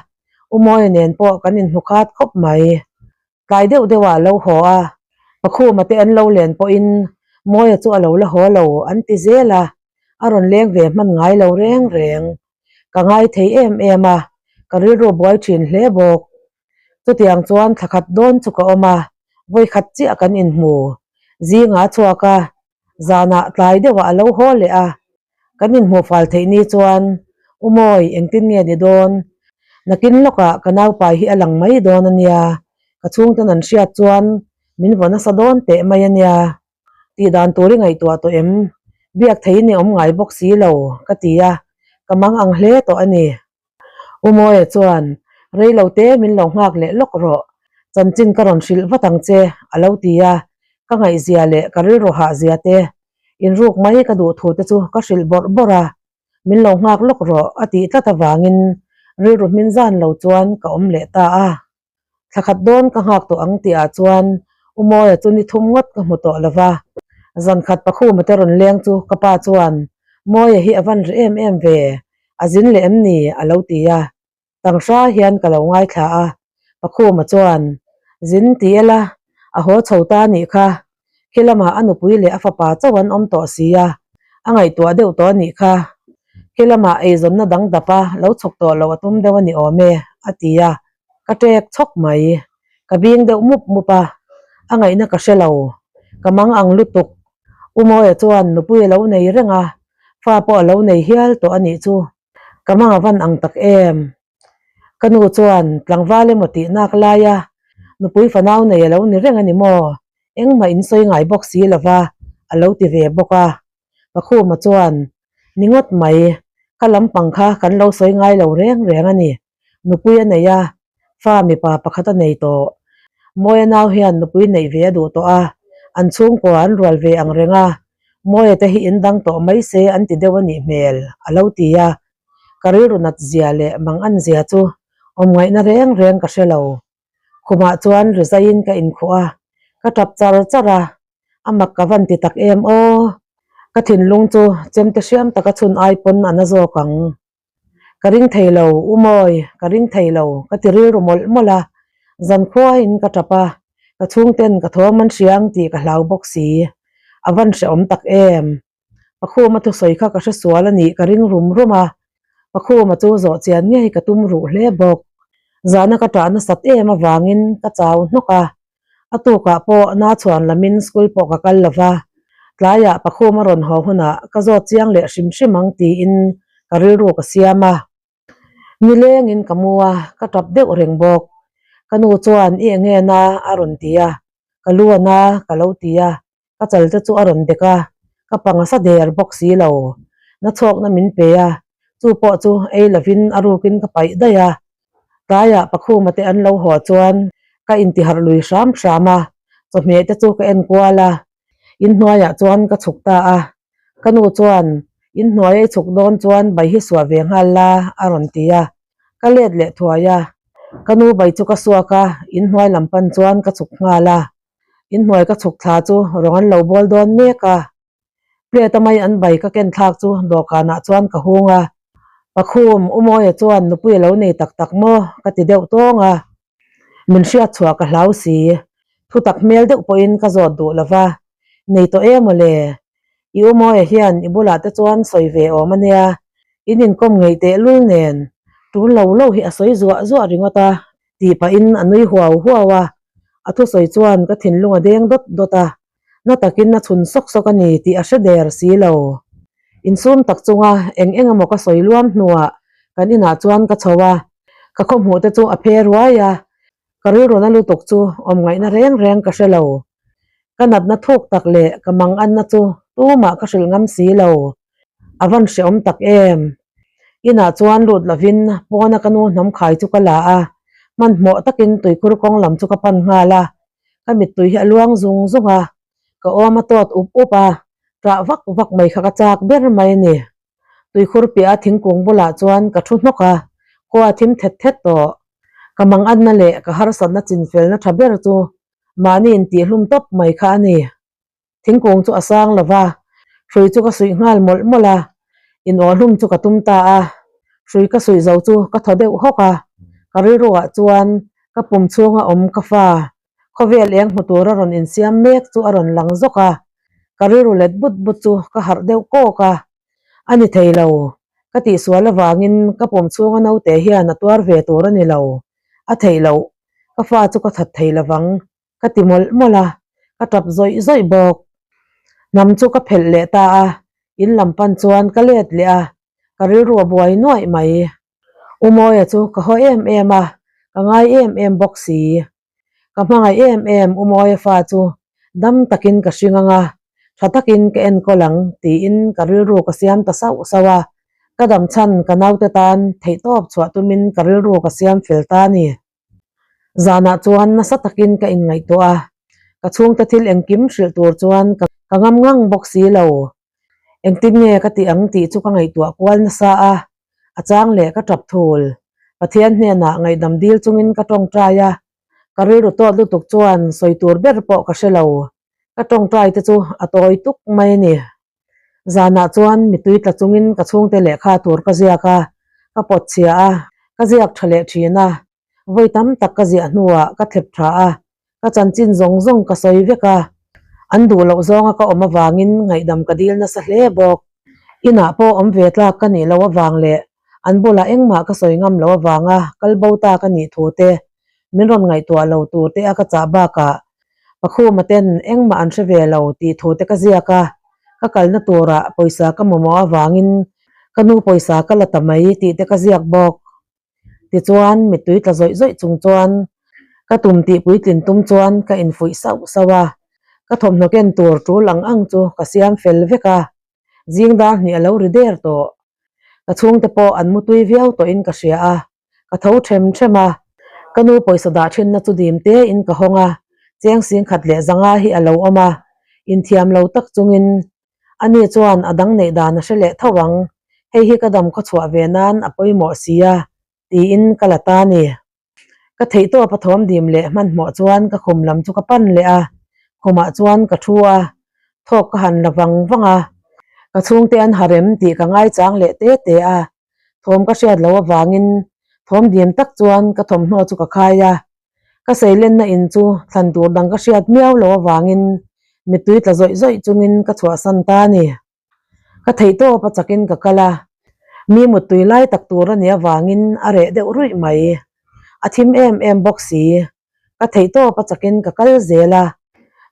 U Mawia nen pawh kan inhmu khat khawp mai. Tlai deuh deuh ah a lo haw a, Pakhuma te an lo len pawhin Mawia chu a lo la haw lo an ti zel a, a rawn leng ve hman ngai lo reng reng. Ka ngai thei em em a, ka rilru buai thin hle bawk. Chutiang chuan thla khat dawn chu ka awm a, vawi khat chiah kan inhmu. Zingah a chhuak a, zanah tlai deuhah a lo haw leh a, kan inhmuh fal theih ni chuan U Mawi engtin nge ni dawn? Nakin lawkah ka naupai hi a lang mai dawn a nia, ka chhungten an hriat chuan min vaw nasa dawn teh mai a nia. Tih dan tur i ngaihtuah tawh em? Biak theiin i awm ngai bawk si lo, ka ti a, ka mang ang hle tawh a ni. U Mawia chuan, Rei lo te min lo nghak leh lawk rawh, chanchin ka rawn hrilh vat ang che, a lo ti a, ka ngaihzia leh ka rilru hahzia te, inruk mai ka duh thu te chu ka hrilh bawrh bawrh a, min lo nghak lawk rawh a tih tlat avangin rilru hmin zan lo chuan ka awm leh ta a. Thla khat dawn ka nghak tawh ang tih ah chuan U Mawia chu ni thum ngawt ka hmu tawh lo va. Zan khat Pakhuma te rawn leng chu ka pa chuan Mawia hi a van ri em em ve, a zin leh em ni? a lo ti a. Tanghra hian ka lo ngaithla a, Pakhuma chuan Zin ti ela, a haw chho ta nih kha, khi lamah a nupui leh a fapa chauh an awm tawh si a, a ngaihtuah deuh tawh a nih kha. Khi lamah eizawnna dang dap a lo chhuk tawh loh a tum deuh a ni awm e, a ti a, ka ṭek chhawk mai. Ka bing deuh mup mup a, a ngaihna ka hre lo. Ka mang ang lutuk. U Mawia chuan nupui a lo nei reng a, fa pawh a lo nei hial tawh a nih chu. Ka mang a van ang tak em. Ka nu chuan tlangval emaw tih nak laia nupui fanau nei a lo ni reng a ni maw? Engmah in sawi ngai bawk si lova a lo ti ve bawk a. Pakhuma chuan, Ni ngawt mai, kha lampang kha kan lo sawi ngai lo reng reng a ni. Nupui a nei a, fa mipa pakhat a nei tawh. Mawia nau hian nupui neih ve a duh tawh a, an chhungkua an rual ve ang reng a, Mawia te hi in dang tawh mai se an ti deuh a nih hmel, a lo ti a. Ka rilru nat zia leh mang an zia chu awm ngaihna reng reng ka hre lo. Khumah chuan rizaiin ka inkhuh a, ka tap char char a, a mak ka van ti tak em aw. Ka thinlung chu chemte hriam taka chhun ai pawn a na zawk ang. Ka ring thei lo, U Mawi, ka ring thei lo, ka ti rilru mawlh mawlh a. Zankhuain ka tap a, ka chhungten ka thawm an hria ang tih ka hlau bawk si. A van hrehawm tak em. Pakhuma thusawi kha ka hre sual a nih ka ring rum rum a, Pakhuma chu zawh chian ngei ka tum ruh hle bawk. Zahna ka ṭah nasat em avangin ka chau hnawk a, a tukah pawh na chhuan lamin school pawh ka kal lo va, tlaiah pakhum a rawn haw hunah ka zawt chiang leh hrim hrim ang tiin ka rilru ka siam a. Nilengin ka mu a, ka tap deuh reng bawk. Ka nu chuan i eng nge na a rawn ti a, ka lu a na ka lo ti a, ka chal te chu a rawn dek a, ka pang a sa der bawk si lo. Na chhawkna min pe a, chu pawh chu ei lovin a rukin ka paih daih a. Tlaiah Pakhuma te an lo haw chuan ka intiharh lui hram hram a, chawhmeh te chu ka en kual a, inhnuaiah chuan ka chhuk ta a. Ka nu chuan, Inhnuai a i chhuk dawn chuan bai hi suah ve nghal la, a rawn ti a. Ka let leh thuai a, ka nu bai chu ka suak a, inhnuai lam pan chuan ka chhuk nghal a. Inhnuai ka chhuk thla chu rawng an lo bawl dawn mek a. Plate a mai an bai ka ken thlak chu dawhkanah chuan ka hung a. Pakhum, Umawia chuan nupui a lo nei tak tak maw? ka ti deuh tawng a. Min hriat chhuah ka hlau si. Thutak hmel deuh pawhin ka zawt duh lo va. Nei tawh em aw le? I Umawia hian i bulah te chuan sawi ve awm a nia. In inkawm ngeih teh lul nen. Tul lo lo hi a sawi zuah zuah ringawt a. Tih pahin a nui huau huau a. A thusawi chuan ka thinlung a deng dawt dawt a. Na takin a chhun sawk sawk a ni tih a hre der si lo. Insum tak chunga eng eng emaw ka sawi luam hnuah kan inah chuan ka chho a, ka khawhmuh te chu a phe ruai a, ka rilru na lutuk chu awm ngaihna reng reng ka hre lo. Ka natna thuk tak leh ka manganna chu tumah ka hrilh ngam si lo. A van hreawm tak em? Inah chuan lut lovin pawna ka nu hnam khai chu ka la a, hmanhmawh takin tuikhur kawng lam chu ka pan nghal a. Ka mittui hi a luang zung zung a, ka awm a tawt up up a, ṭah vak vak mai kha ka chak ber mai a ni. Tuikhur piah a thingkung bulah chuan ka thu hnawk a, khua a thim thet thet tawh. Ka manganna leh ka harsatna chinfelna ṭha ber chu mahni intihhlum tawp mai kha a ni. Thingkung chu a sang lo va, hrui chu ka suih nghal mawlh mawlh a, inawhhlum chu ka tum ta a. Hrui ka suih zo chu ka thaw deuh hawk a, ka rilruah chuan ka pum chhunga awm ka fa, khawvel eng hmu tura rawn insiam mek chu a rawn lang zawk a, ka rilru let but but chu ka harh deuh kawk a. A ni thei lo, ka tihsual avangin ka pum chhunga naute hian a tuar ve tur a ni lo, a theih loh, ka fa chu ka that thei lovang. Ka ti mawlh mawlh a, ka tap zawih zawih bawk. Hnam chu ka phelh leh ta a, in lam pan chuan ka let leh a, ka rilru a buai nuaih mai. U Mawia chu ka haw em em a, ka ngai em em bawk si. Ka hmangaih em em U Mawia fa chu dam takin ka hring ang a, tha takin ka enkawl ang tiin ka rilru ka siam ta sauh sauh a. Ka dam chhan ka naute tan theihtawp chhuah tumin ka rilru ka siam fel ta a ni. Zanah chuan nasa takin ka inngaihtuah a, ka chhungte thil engkim hrilh tur chuan ka ngam ngang bawk si lo. Engtin nge ka tih ang tih chu ka ngaihtuah kual nasa a, a chang leh ka tap thul. Pathian hnenah ngaihdam dil chungin ka tawngtai a, ka rilru tawt lutuk chuan sawi tur ber pawh ka hre lo. Ka tawngtai te chu a tawi tuk mai a ni. Zanah chuan mitui tla chungin ka chhungte lehkha tur ka ziak a, ka pawt chhia a, ka ziak tha leh thin a. Vawi tam tak ka ziah hnuah ka thlep tha a, ka chanchin zawng zawng ka sawi vek a. An duh loh zawnga ka awm avangin ngaihdam ka dil nasa hle bawk. Inah pawh awm ve tlak ka nih loh avang leh an bulah engmah ka sawi ngam loh avanga kal bo ta ka nih thu te, min rawn ngaihtuah lo tur te a ka chah bakah Pakhuma ten engmah an hre ve lo tih thu te ka ziak a, ka kalna turah pawisa ka mamawh avangin ka nu pawisa ka la ta mai tih te ka ziak bawk. Tichuan mittui tla zawih zawih chung chuan ka tum tih puitlin tum chuan ka infuih sauh sauh a, ka thawmhnaw ken tur tul ang ang chu ka siam fel vek a, zing dar hnih a lo ri der tawh. Ka chhungte pawh an mutui viau tawhin ka hria a, Ka tho them them a, ka nu pawisa dah thinna chu dim te in ka hawng a, cheng sing khat leh zanga hi a lo awm a, inthiam lo tak chungin ani chuan a dang neih dan a hre leh tho ang, hei hi ka dam khaw chhuah ve nan a pawimawh si a, tiin ka la ta ni. Ka theihtawp a thawm dim leh hmanhmawh chuan ka khum lam chu ka pan leh a, khumah chuan ka thu a, thawk ka han la vang vang a, ka chhungte an harem tih ka ngaichang leh te te a, Thawm ka hriat loh avangin thawm dim tak chuan ka thawmhnaw chu ka khai a, ka seilenna in chu thlan tur dang ka hriat miau loh avangin mittui tla zawih zawih chungin ka chhuahsan ta a ni. Ka theihtawp a chakin ka kal a, mi muttui lai tak tur a nih avangin a reh deuh ruih mai. A thim em em bawk si. Ka theihtawp a chakin ka kal zel a.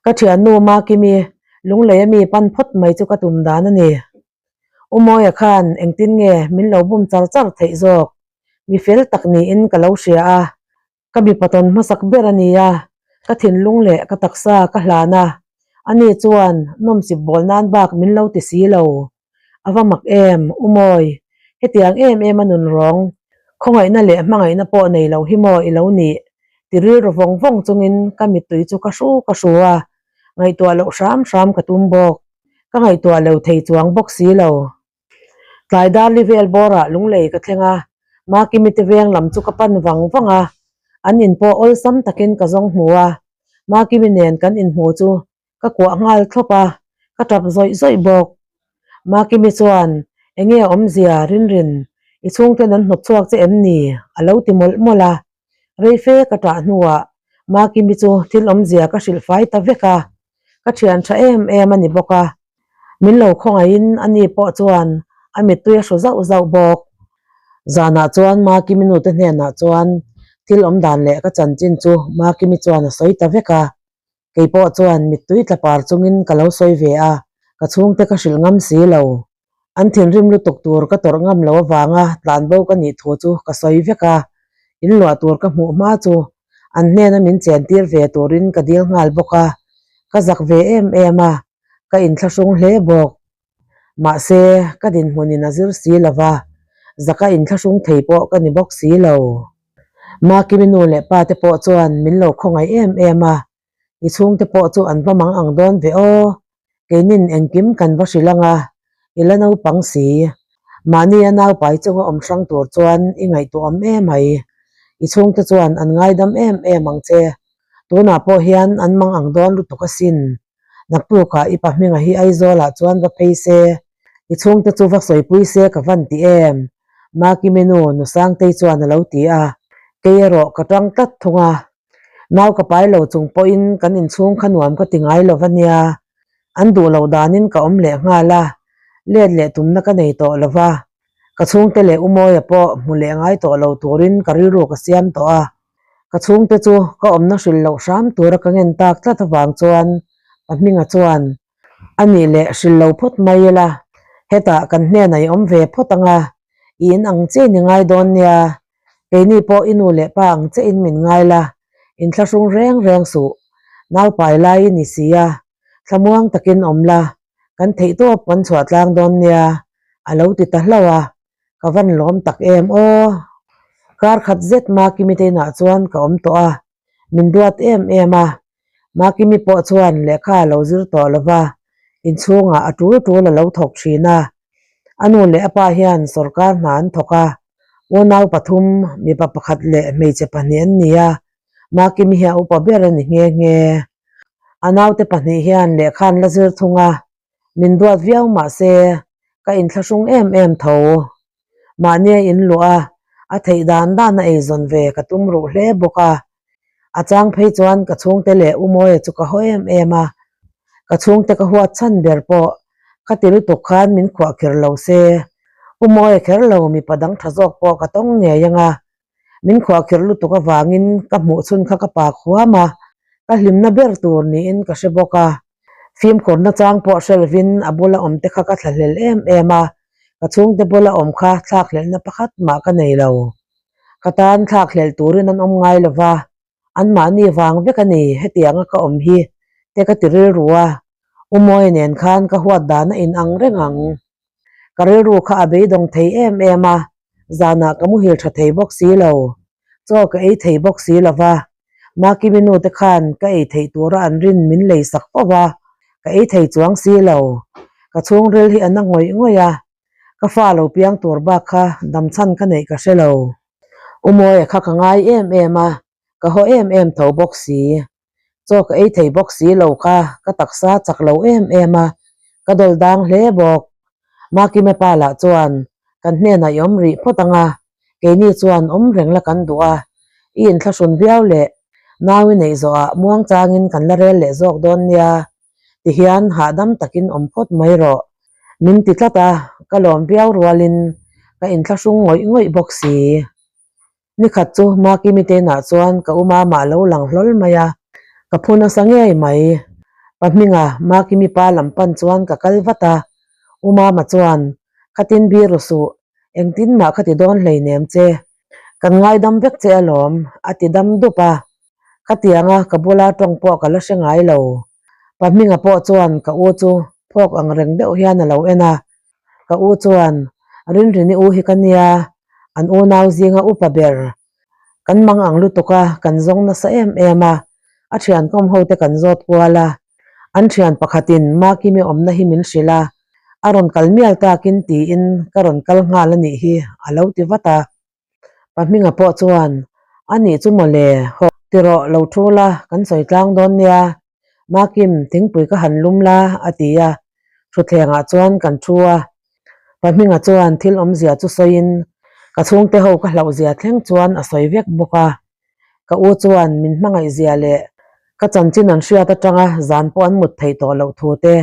Ka thiannu Makimi lunglei ami pan phawt mai chu ka tum dan a ni. U Mawia khan engtin nge min lo bum char char theih zawk? Mi fel tak niin ka lo hria a. Ka mipa tawn hmasak ber a ni a, ka thinlung leh ka taksa ka hlan a, ani chuan nawmsip bawl nan bak min lo ti si lo. A va mak em, U Mawi, hetiang em em a nun rawng, khawngaihna leh hmangaihna pawh nei lo hi maw i lo nih? ti rilru vawng vawng chungin ka mittui chu ka hru ka hru a, ngaihtuah loh hram hram ka tum bawk. Ka ngaihtuah lo thei chuang bawk si lo. Tlai darli vel bawrah lunglei ka thleng a, Makimi te veng lam chu ka pan vang vang a, an in pawh awlsam takin ka zawng hmu a, Makimi nen kan inhmu chu ka kuah nghal thlawp a, ka tap zawih zawih bawk. Makimi chuan, Enge awmzia Rinrin, i chhungten an hnawt chhuak che em ni? a lo ti mawlh mawlh a. Reife ka tah hnuah Makimi chu thil awmzia ka hrilh fai ta vek a, ka thian tha em em a ni bawk a. Min lo khawngaihin a ni pawh chuan a mittui a hru zauh zauh bawk. Zanah chuan Makimi nute hnenah chuan thil awm dan leh ka chanchin chu Makimi chuan a sawi ta vek a. Kei pawh chuan mittui tla par chungin ka lo sawi ve a, ka chhungte ka hrilh ngam si lo. An thinrim lutuk tur ka tawrh ngam lo avanga tlanbo ka nih thu chu ka sawi vek a, in luah tur ka hmuh hma chu an hnena min chentir ve turin ka dil nghal bawk a, ka zak ve em em a, ka inthlahrung hle bawk. Mahse, ka dinhmunin a zir si lo va, zaka inthlahrung thei pawh ka ni bawk si lo. Makimi nu leh pa te pawh chuan min lo khawngaih em em a, i chhungte pawh chu an va mang ang dawn ve aw, keinin engkim kan va hrilh ang a, i la naupang si. Mahni a naupai chunga awm hrang tur chuan i ngaihtuah awm em mai. I chhungte chuan an ngaidam em em ang che. Tunah pawh hian an mang ang dawn lutuk asin. Naktukah i pa hminga hi Aizawlah chuan va phei se, i chhungte chu va sawipui se ka van ti em? Makimi nu Nusangtei chuan a lo ti a, kei erawh ka tang tlat thung a. Nau ka pai lo chung pawhin kan inchhung kha nuam ka ti ngai lo va nia, an duh loh danin ka awm leh nghal a, let leh tumna ka nei tawh lo va, ka chhungte leh U Mawia pawh hmu leh ngai tawh lo turin ka rilru ka siam tawh a. Ka chhungte chu ka awmna hrilh loh hram tura ka ngen tak tlat avang chuan pa Hminga chuan, A nih leh hrilh lo phawt mai ila, hetah kan hnenah i awm ve phawt ang a, i in ang che in i ngai dawn nia, keini pawh i nu leh pa ang che in min ngai la, inthlahrung reng reng suh, naupai lai i ni si a, thlamuang takin awm la, kan theihtawp kan chhuah tlang dawn nia, a lo ti ta hlauh a. Ka van lawm tak em aw. Kar khat zet Makimi te inah chuan ka awm tawh a, min duat em em a. Makimi pawh chuan lehkha a lo zir tawh lo va, inchhungah a tul tul a lo thawk thin a. A nu leh a pa hian sawrkar hna an thawk a, unau pathum, mipa pakhat leh hmeichhe pahnih an ni a, Makimi hi a upa ber a ni nghe nghe. A naute pahnih hian lehkha an la zir thung a, Min duat viau mah se ka inthlahrung em em tho. Mahnia in luah a, a theih dan dan a eizawn ve ka tum ruh hle bawk a. A chang phei chuan ka chhungte leh U Mawia chu ka haw em em a. Ka chhungte ka huat chhan ber pawh ka ti lutuk khan min khuah kher lo se. U Mawia kher lo mipa dang tha zawk pawh ka tawng ngei ang a. Min khuahkhirh lutuk avangin ka hmuh chhun kha ka pa khuam a, ka hlimna ber tur niin ka hre bawk a. Fimkhurna chang pawh hre lovin a bula awm te kha ka thlahlel em em a, ka chhungte bula awm kha thlakhlelhna pakhat mah ka nei lo. Ka tan thlakhlelh turin an awm ngai lova, anmahni vang vek a ni hetianga ka awm hi te ka ti rilru a, U Mawia nen khan ka huat dan a inang reng ang. Ka rilru kha a beidawng thei em em a, zanah ka muhil tha thei bawk si lo, chaw ka ei thei bawk si lo va, Makimi nu te khan ka ei theih tura an rin min lei sak fo va, ka ei thei chuang si lo. Ka chhungril hi a na ngawih ngawih a, ka fa lo piang tur bak kha damchhan ka neih ka hre lo. U Mawia kha ka ngai em em a, ka haw em em tho bawk si. Chaw ka ei thei bawk si lo kha ka taksa chak lo em em a, ka dawl dang hle bawk. Makime pa lah chuan kan hnenah i awm rih phawt ang a, keini chuan awm reng la kan duh a, i inthlahrun viau leh nau i neih zawhah muang changin kan la rel leh zawk dawn nia, tihian hahdam takin awm phawt mai rawh. Min ti tlat a, ka lawm viau rualin ka inthlahrung ngawih ngawih bawk si. Nikhat chu Makimi te inah chuan ka u mama a lo lang hlawl mai a, ka phu nasa ngei mai. Pa hminga Makimi pa lam pan chuan ka kal vat a, u mama chuan, Khatin biru suh, engtin mah ka ti dawn hleinem che, kan ngaidam vek che alawm, a ti dam dup a. Khatianga ka bula tawng pawh ka la hre ngai lo. Pa hminga pawh chuan ka u chu phawk ang reng deuh hian a lo en a, Ka u chuan, Rinrini u hi ka nia, an unau zinga upa ber. Kan mang ang lutuk a, kan zawng nasa em em a, a thian kawm ho te kan zawt kual a. An thian pakhatin Makimi awmna hi min hrilh a, a rawn kal mial takin tiin ka rawn kal nghal a nih hi, a lo ti vat a. Pa Hminga pawh chuan, A nih chu mawle, haw tirawh lo thu la, kan sawi tlang dawn nia. Makim, thingpui ka han lum la, a ti a. Thutthlengah chuan kan thu a. Pa Hminga chuan thil awmzia chu sawiin, ka chhungte ho ka hlauhzia thleng chuan a sawi vek bawk a. Ka u chuan min hmangaihzia leh ka chanchin an hriat atanga zan pawh an mut theih tawh loh thu te,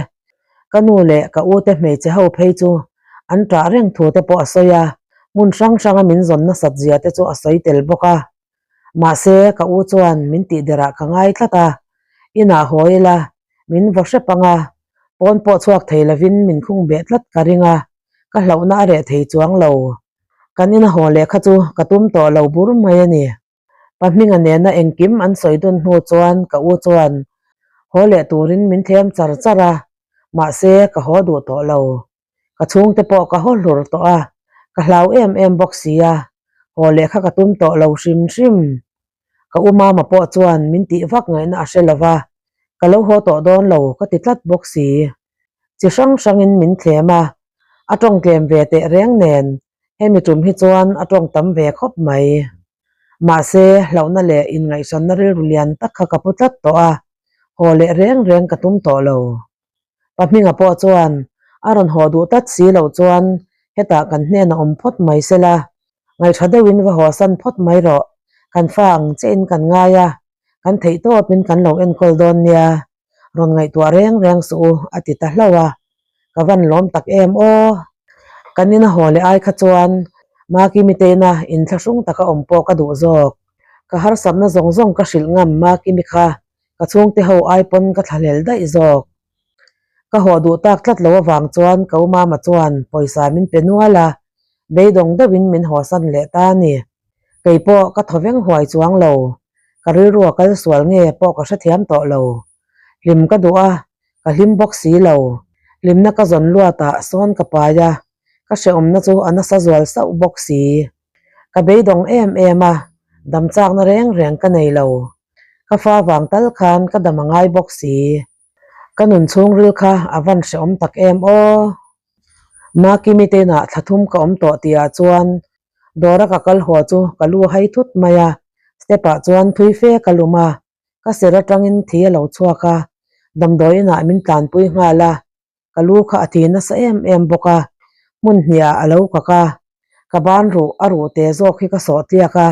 ka nu leh ka u te hmeichhe ho phei chu an ṭah reng thu te pawh a sawi a, hmun hrang hranga min zawn nasat zia te chu a sawi tel bawk a. Mahse, ka u chuan min tih derah ka ngai tlat a, inah haw ila min vaw hrep ang a, pawn pawh chhuak thei lovin min khung beh tlat ka ring a, ka hlauhna a reh thei chuang lo. Kan ina haw leh kha chu ka tum tawh lo bur mai a ni. Pa Hminga nena engkim an sawi dun hnu chuan ka u chuan haw leh turin min thlem char char a, mahse ka haw duh tawh lo. Ka chhungte pawh ka haw hlur tawh a, ka hlau em em bawk si a, haw leh kha ka tum tawh lo hrim hrim. Ka u mama pawh chuan min tih vak ngaihna a hre lo va, ka lo haw tawh dawn lo ka ti tlat bawk si. Chi hrang hrangin min thlem a, a tawng tlem ve teh reng nen hemi tum hi chuan a tawng tam ve khawp mai. Mahse, hlauhna leh inngaihsanna rilru lian tak kha ka pu tlat tawh a, haw leh reng reng ka tum tawh lo. Pa Hminga pawh chuan a rawn haw duh tlat si loh chuan hetah kan hnenah awm phawt mai sela, ngaihṭha deuhin va hawsan phawt mai rawh, kan fa ang chiahin kan ngai a, kan theih tawpin kan lo enkawl dawn nia, rawn ngaihtuah reng reng suh u a ti ta hlauh a, ka van lawm tak em aw. Kan ina haw leh ai kha chuan Makimi teina inthlahrung taka awm pawh ka duh zawk. Ka harsatna zawng zawng ka hrilh ngam Makimi kha ka chhungte ho ai pawn ka thlahlel daih zawk. Ka haw duh tak tlat lo avang chuan ka u mama chuan pawisa min pe nual a, beidawng deuhin min hawsan leh ta a ni. Kei pawh ka thaw veng huai chuang lo, ka rilru a kal sual nge pawh ka hrethiam tawh lo. Hlim ka duh a, ka hlim bawk si lo. Hlimna ka zawn luatah sawn ka pai a, ka hrehawmna chu a nasa zual sauh bawk si. Ka beidawng em em a, dam chakna reng reng ka nei lo. Ka fa vang tal khan ka dam a ngai bawk si. Ka nun chhungril kha a van hrehawm tak em aw. Makimi te inah thla thum ka awm tawh tihah chuan dawra ka kal haw chu ka lu hai thut mai a, step ah chuan thui fe ka lum a, ka ser atangin thi a lo chhuak a, damdawi inah min tlanpui nghal a, ka lu kha a thi nasa em em bawk a, hmun hniah a lo kak a, ka ban ruh a ruh te zawk hi ka sawh tliak a,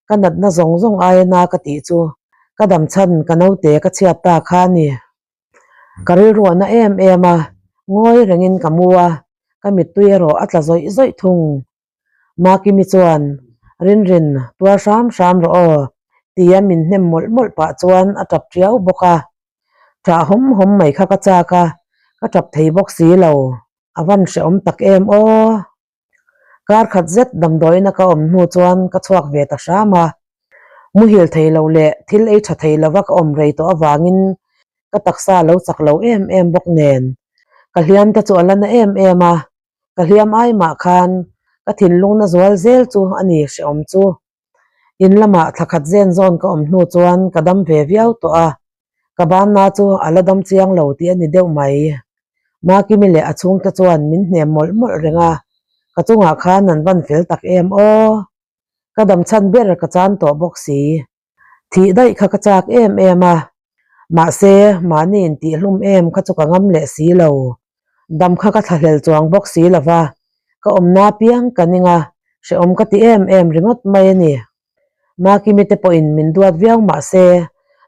ka natna zawng zawng aia na ka tih chu ka dam chhan ka naute ka chhiat ta kha a ni. Ka rilruahna em em a, ngawi rengin ka mu a, ka mittui erawh a tla zawih zawih thung. Makimi chuan, Rinrin, tuar hram hram rawh aw, tia min hnem mawlh mawlh pah chuan a tap tiau bawk a. Ṭah hawm hawm mai kha ka chak a, ka tap thei bawk si lo, a van hrehawm tak em aw. Kar khat zet damdawiina ka awm hnu chuan ka chhuak ve ta hram a, muhil thei lo leh thil ei tha thei lova ka awm rei tawh avangin ka taksa lo chak lo em em bawk nen ka hliam te chu a la na em em a, ka hliam ai mah khan ka thinlungna zual zel chu a ni hrehawm chu. In lamah thla khat zen zawn ka awm hnu chuan ka dam ve viau tawh a, ka banna chu a la dam chiang lo tih a ni deuh mai. Makimi leh a chhungte chuan min hnem mawlh mawlh reng a, ka chungah khan an van fel tak em aw. Ka dam chhan ber ka chan tawh bawk si. Thih daih kha ka chak em em a, mahse mahni intihhlum em kha chu ka ngam leh si lo. Dam kha ka thlahlel chuang bawk si lo va, ka awmna apiang ka ning a, hrehawm ka ti em em ringawt mai a ni. Makimi te pawhin min duat viau mahse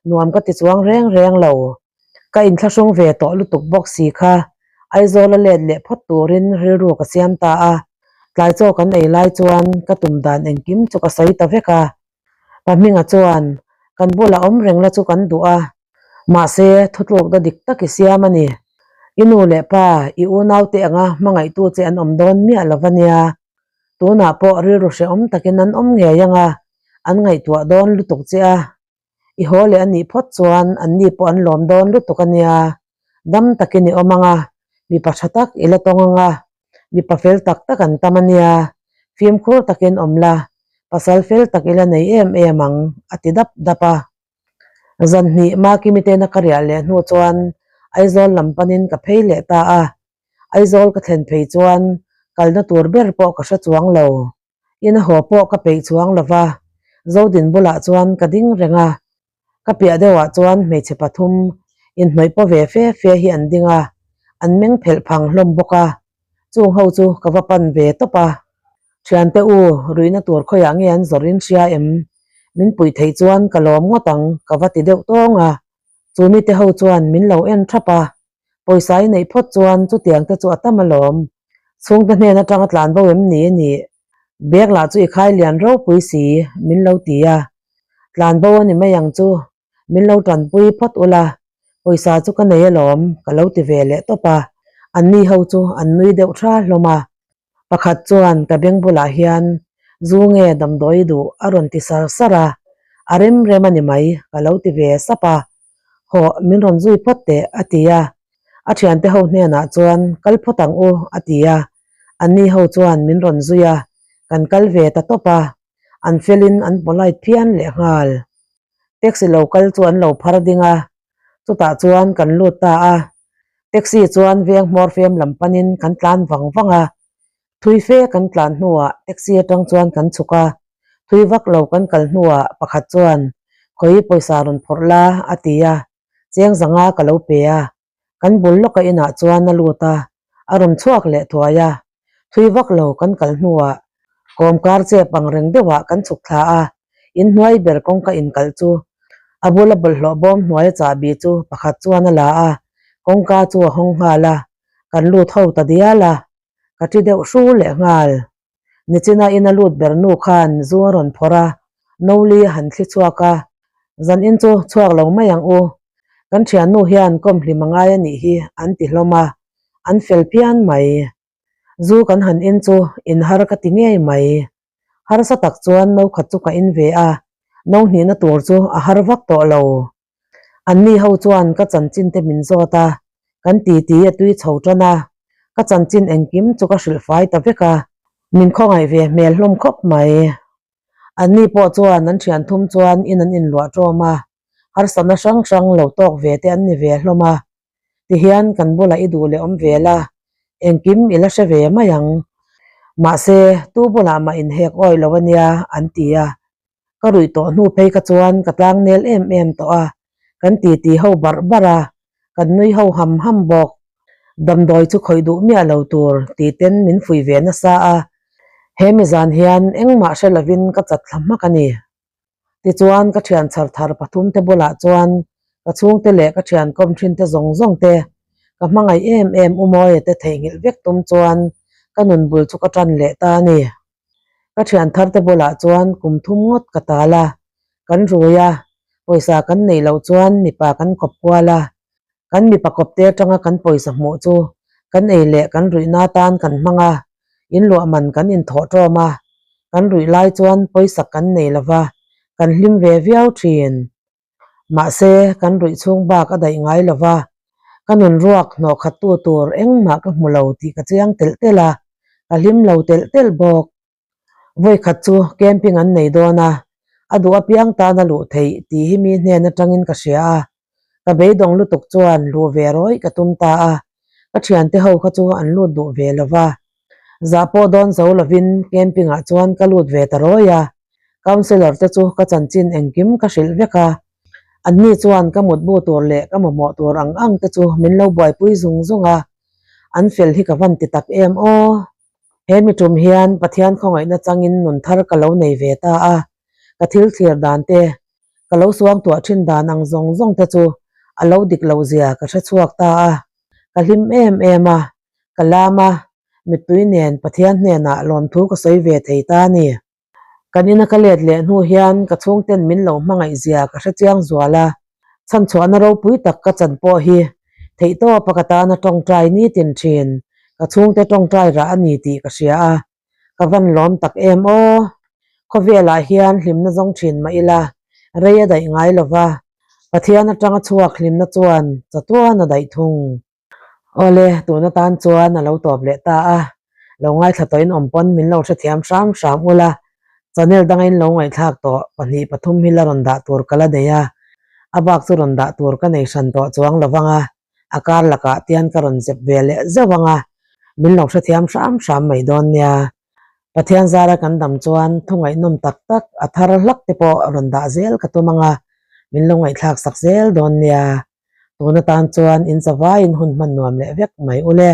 nuam ka ti chuang reng reng lo. Ka inthlahrung ve tawh lutuk bawk si kha Aizawl a let leh phawt turin rilru ka siam ta a. Tlai chaw kan ei lai chuan ka tum dan engkim chu ka sawi ta vek a. Pa Hminga chuan, Kan bulah awm reng la chu kan duh a, mahse thutlukna dik tak i siam a ni. I nu leh pa, i unaute anga hmangaihtu che an awm dawn miah lo va nia. Tunah pawh rilru hrehawm takin an awm ngei ang a, an ngaihtuah dawn lutuk che a. I haw leh a nih phawt chuan anni pawh an lawm dawn lutuk a nia. Dam takin i awm ang a, mipa tha tak i la tawng ang a, mipa fel tak tak an tam a nia. Fimkhur takin awm la, pasal fel tak i la nei em em ang, a ti dap dap a. Zanhnih Makimi tena ka riah leh hnu chuan Aizawl lam panin ka phei leh ta a. Aizawl ka thlen phei chuan kalna tur ber pawh ka hre chuang lo. Ina haw pawh ka peih chuang lo va, Zodin bulah chuan ka ding reng a. Ka piah deuhah chuan hmeichhe pathum inhnawih paw ve fe fe hi an ding a, an meng phelh phang hlawm bawk a. Chung ho chu ka va pan ve tawp a. Thiante u, ruihna tur khawiah nge an zawrh in hria em? Min puih theih chuan ka lawm ngawt ang ka va ti deuh tawng a. Chu mite ho chuan min lo en thap a. Pawisa i neih phawt chuan chutiang te chu a tam alawm. Chhungte hnen atanga tlan bo em ni nih? Bag lah chu i khai lian ropui si, min lo ti a. Tlan bo a ni mai ang chu, min lo tanpui phawt ula, pawisa chu ka nei alawm, ka lo ti ve leh tawp a. Anni ho chu an nui deuh tha hlawm a. Pakhat chuan ka beng bulah hian zu nge damdawi duh a rawn ti sar sar a, a rem rem a ni mai ka lo ti ve sap a, Hawh min rawn zui phawt teh a ti a, a thiante ho hnenah chuan kal phawt ang u a ti a, anni ho chuan min rawn zui a, kan kal ve ta tawp a, an felin an polite phian lehnghal. Taxi lo kal chu an lo phar ding a, Chutah chuan kan lut ta a, taxi chuan veng hmawr fem lam panin kan tlan vang vang a. Thui fe kan tlan hnuah taxi atang chuan kan chhuk a, thui vak lo kan kal hnuah pakhat chuan khawi pawisa rawn phawrh la a ti a, cheng zanga ka lo pe a, kan bul lawka inah chuan a lut a, a rawn chhuak leh thuai a. Thui vak lo kan kal hnuah kawmkar chep ang reng deuhah kan chhuk thla a, inhnuai ber kawngka inkalh chu a bula bawlhhlawh bawm hnuaia chahbi chu pakhat chuan a la a, kawngka chu a hawng nghal a, kan lut ho ta dial a, ka ṭi deuh hru leh nghal. Nichina ina lut ber nu khan zu a rawn phawrh a, Noli a han thli chhuak a, Zan in chu chhuak lo mai ang u, kan thiannu hian kawm hlim a ngai a nih hi an ti hlawm a, an fel phian mai. Zu kan han in chu in har ka ti ngei mai. Harsa tak chuan no khat chu ka in ve a, no hnihna tur chu a har vak tawh lo. Anni ho chuan ka chanchin te min zawt a, kan titi a tui chho tan a, ka chanchin engkim chu ka hrilh fai ta vek a, min khawngaih ve hmel hlawm khawp mai. Anni pawh chuan an thian thum chuan in an inluah ṭawm a, harsatna hrang hrang lo tawk ve te an ni ve hlawm a, tihian kan bulah i duh leh awm ve la, engkim i la hre ve mai ang. Mahse, tu bulah mah inhek awih lo a nia, an ti a. Ka ruih tawh hnu phei kha chuan ka tlang nel em em tawh a, kan titi ho barh barh a, kan nui ho ham ham bawk. Damdawi chu khawih duh miah lo tur tih ten min fuih ve nasa a, he mi zan hian engmah hre lovin ka chat thla hmak a ni. Tichuan ka thian chhar thar pathum te bulah chuan ka chhungte leh ka thian kawm thin te zawng zawng te ka hmangaih em em u Mawia te theihnghilh vek tum chuan ka nun bul chu ka tan leh ta a ni. Ka thian thar te bulah chuan kum thum ngawt ka tal a, kan rui a, pawisa kan neih loh chuan mipa kan kawp kual a, kan mipa kawp te atanga kan pawisa hmuh chu kan ei leh kan ruihna atan kan hmang a, inluah man kan inthawh tawm a, kan ruih lai chuan pawisa kan nei lova, kan hlim ve viau thin. Mahse, kan ruih chhung bak a daih ngai lova, ka nun ruak hnawh khat tu tur engmah ka hmu lo tih ka chiang telh telh a, ka hlim lo telh telh bawk. Vawikhat chu camping an nei dawn a, a duh apiang tan a luh theih tih hi mi hnen atangin ka hria a, ka beidawng lutuk chuan luh ve rawih ka tum ta a, ka thiante ho kha chu an lut duh ve lova, zah pawh dawn zo lovin camping ah chuan ka lut ve ta rawih a, councellor te chu ka chanchin engkim ka hrilh vek a, anni chuan ka mutbu tur leh ka mamawh tur ang ang te chu min lo buaipui zung zung a, an fel hi ka van ti tak em aw. He mi tum hian Pathian khawngaihna changin nun thar ka lo nei ve ta a, ka thil thlir dan te, ka lo suang tuah thin dan ang zawng zawng te chu a lo dik lo zia ka hre chhuak ta a, ka hlim em em a, ka lam a. Mittui nen Pathian hnenah lawmthu ka sawi ve thei ta a ni. Kan ina ka let leh hnu hian ka chhungten min lo hmangaih zia ka hre chiang zual a, chhanchhuahna ropui tak ka chan pawh hi theihtawpa ka tana tawngtai nitin thin, ka chhungte tawngtai rah a ni tih ka hria a, ka van lawm tak em aw. Khawvelah hian hlimna zawng thin mah ila, rei a daih ngai lova, Pathian atanga chhuak hlimna chuan chatuan a daih thung. Awle, tun atan chuan a lo tawp leh ta a, lo ngaithla tawhin awm pawn min lo hrethiam hram hram ula, channel danga in lo ngaihthlak tawh pahnih pathum hi la rawn dah tur ka la nei a, a bak chu rawn dah tur ka nei hran tawh chuang lo vang a, a kar lakah tian ka rawn zep ve leh zeuh ang a, min lo hrethiam hram hram mai dawn nia. Pathian zara kan dam chuan thu ngaihnawm tak tak a thar hlak te pawh rawn dah zel ka tum ang a, min lo ngaihthlak sak zel dawn nia. Tun atan chuan in chavaiin hun hman nuam leh vek mai ule.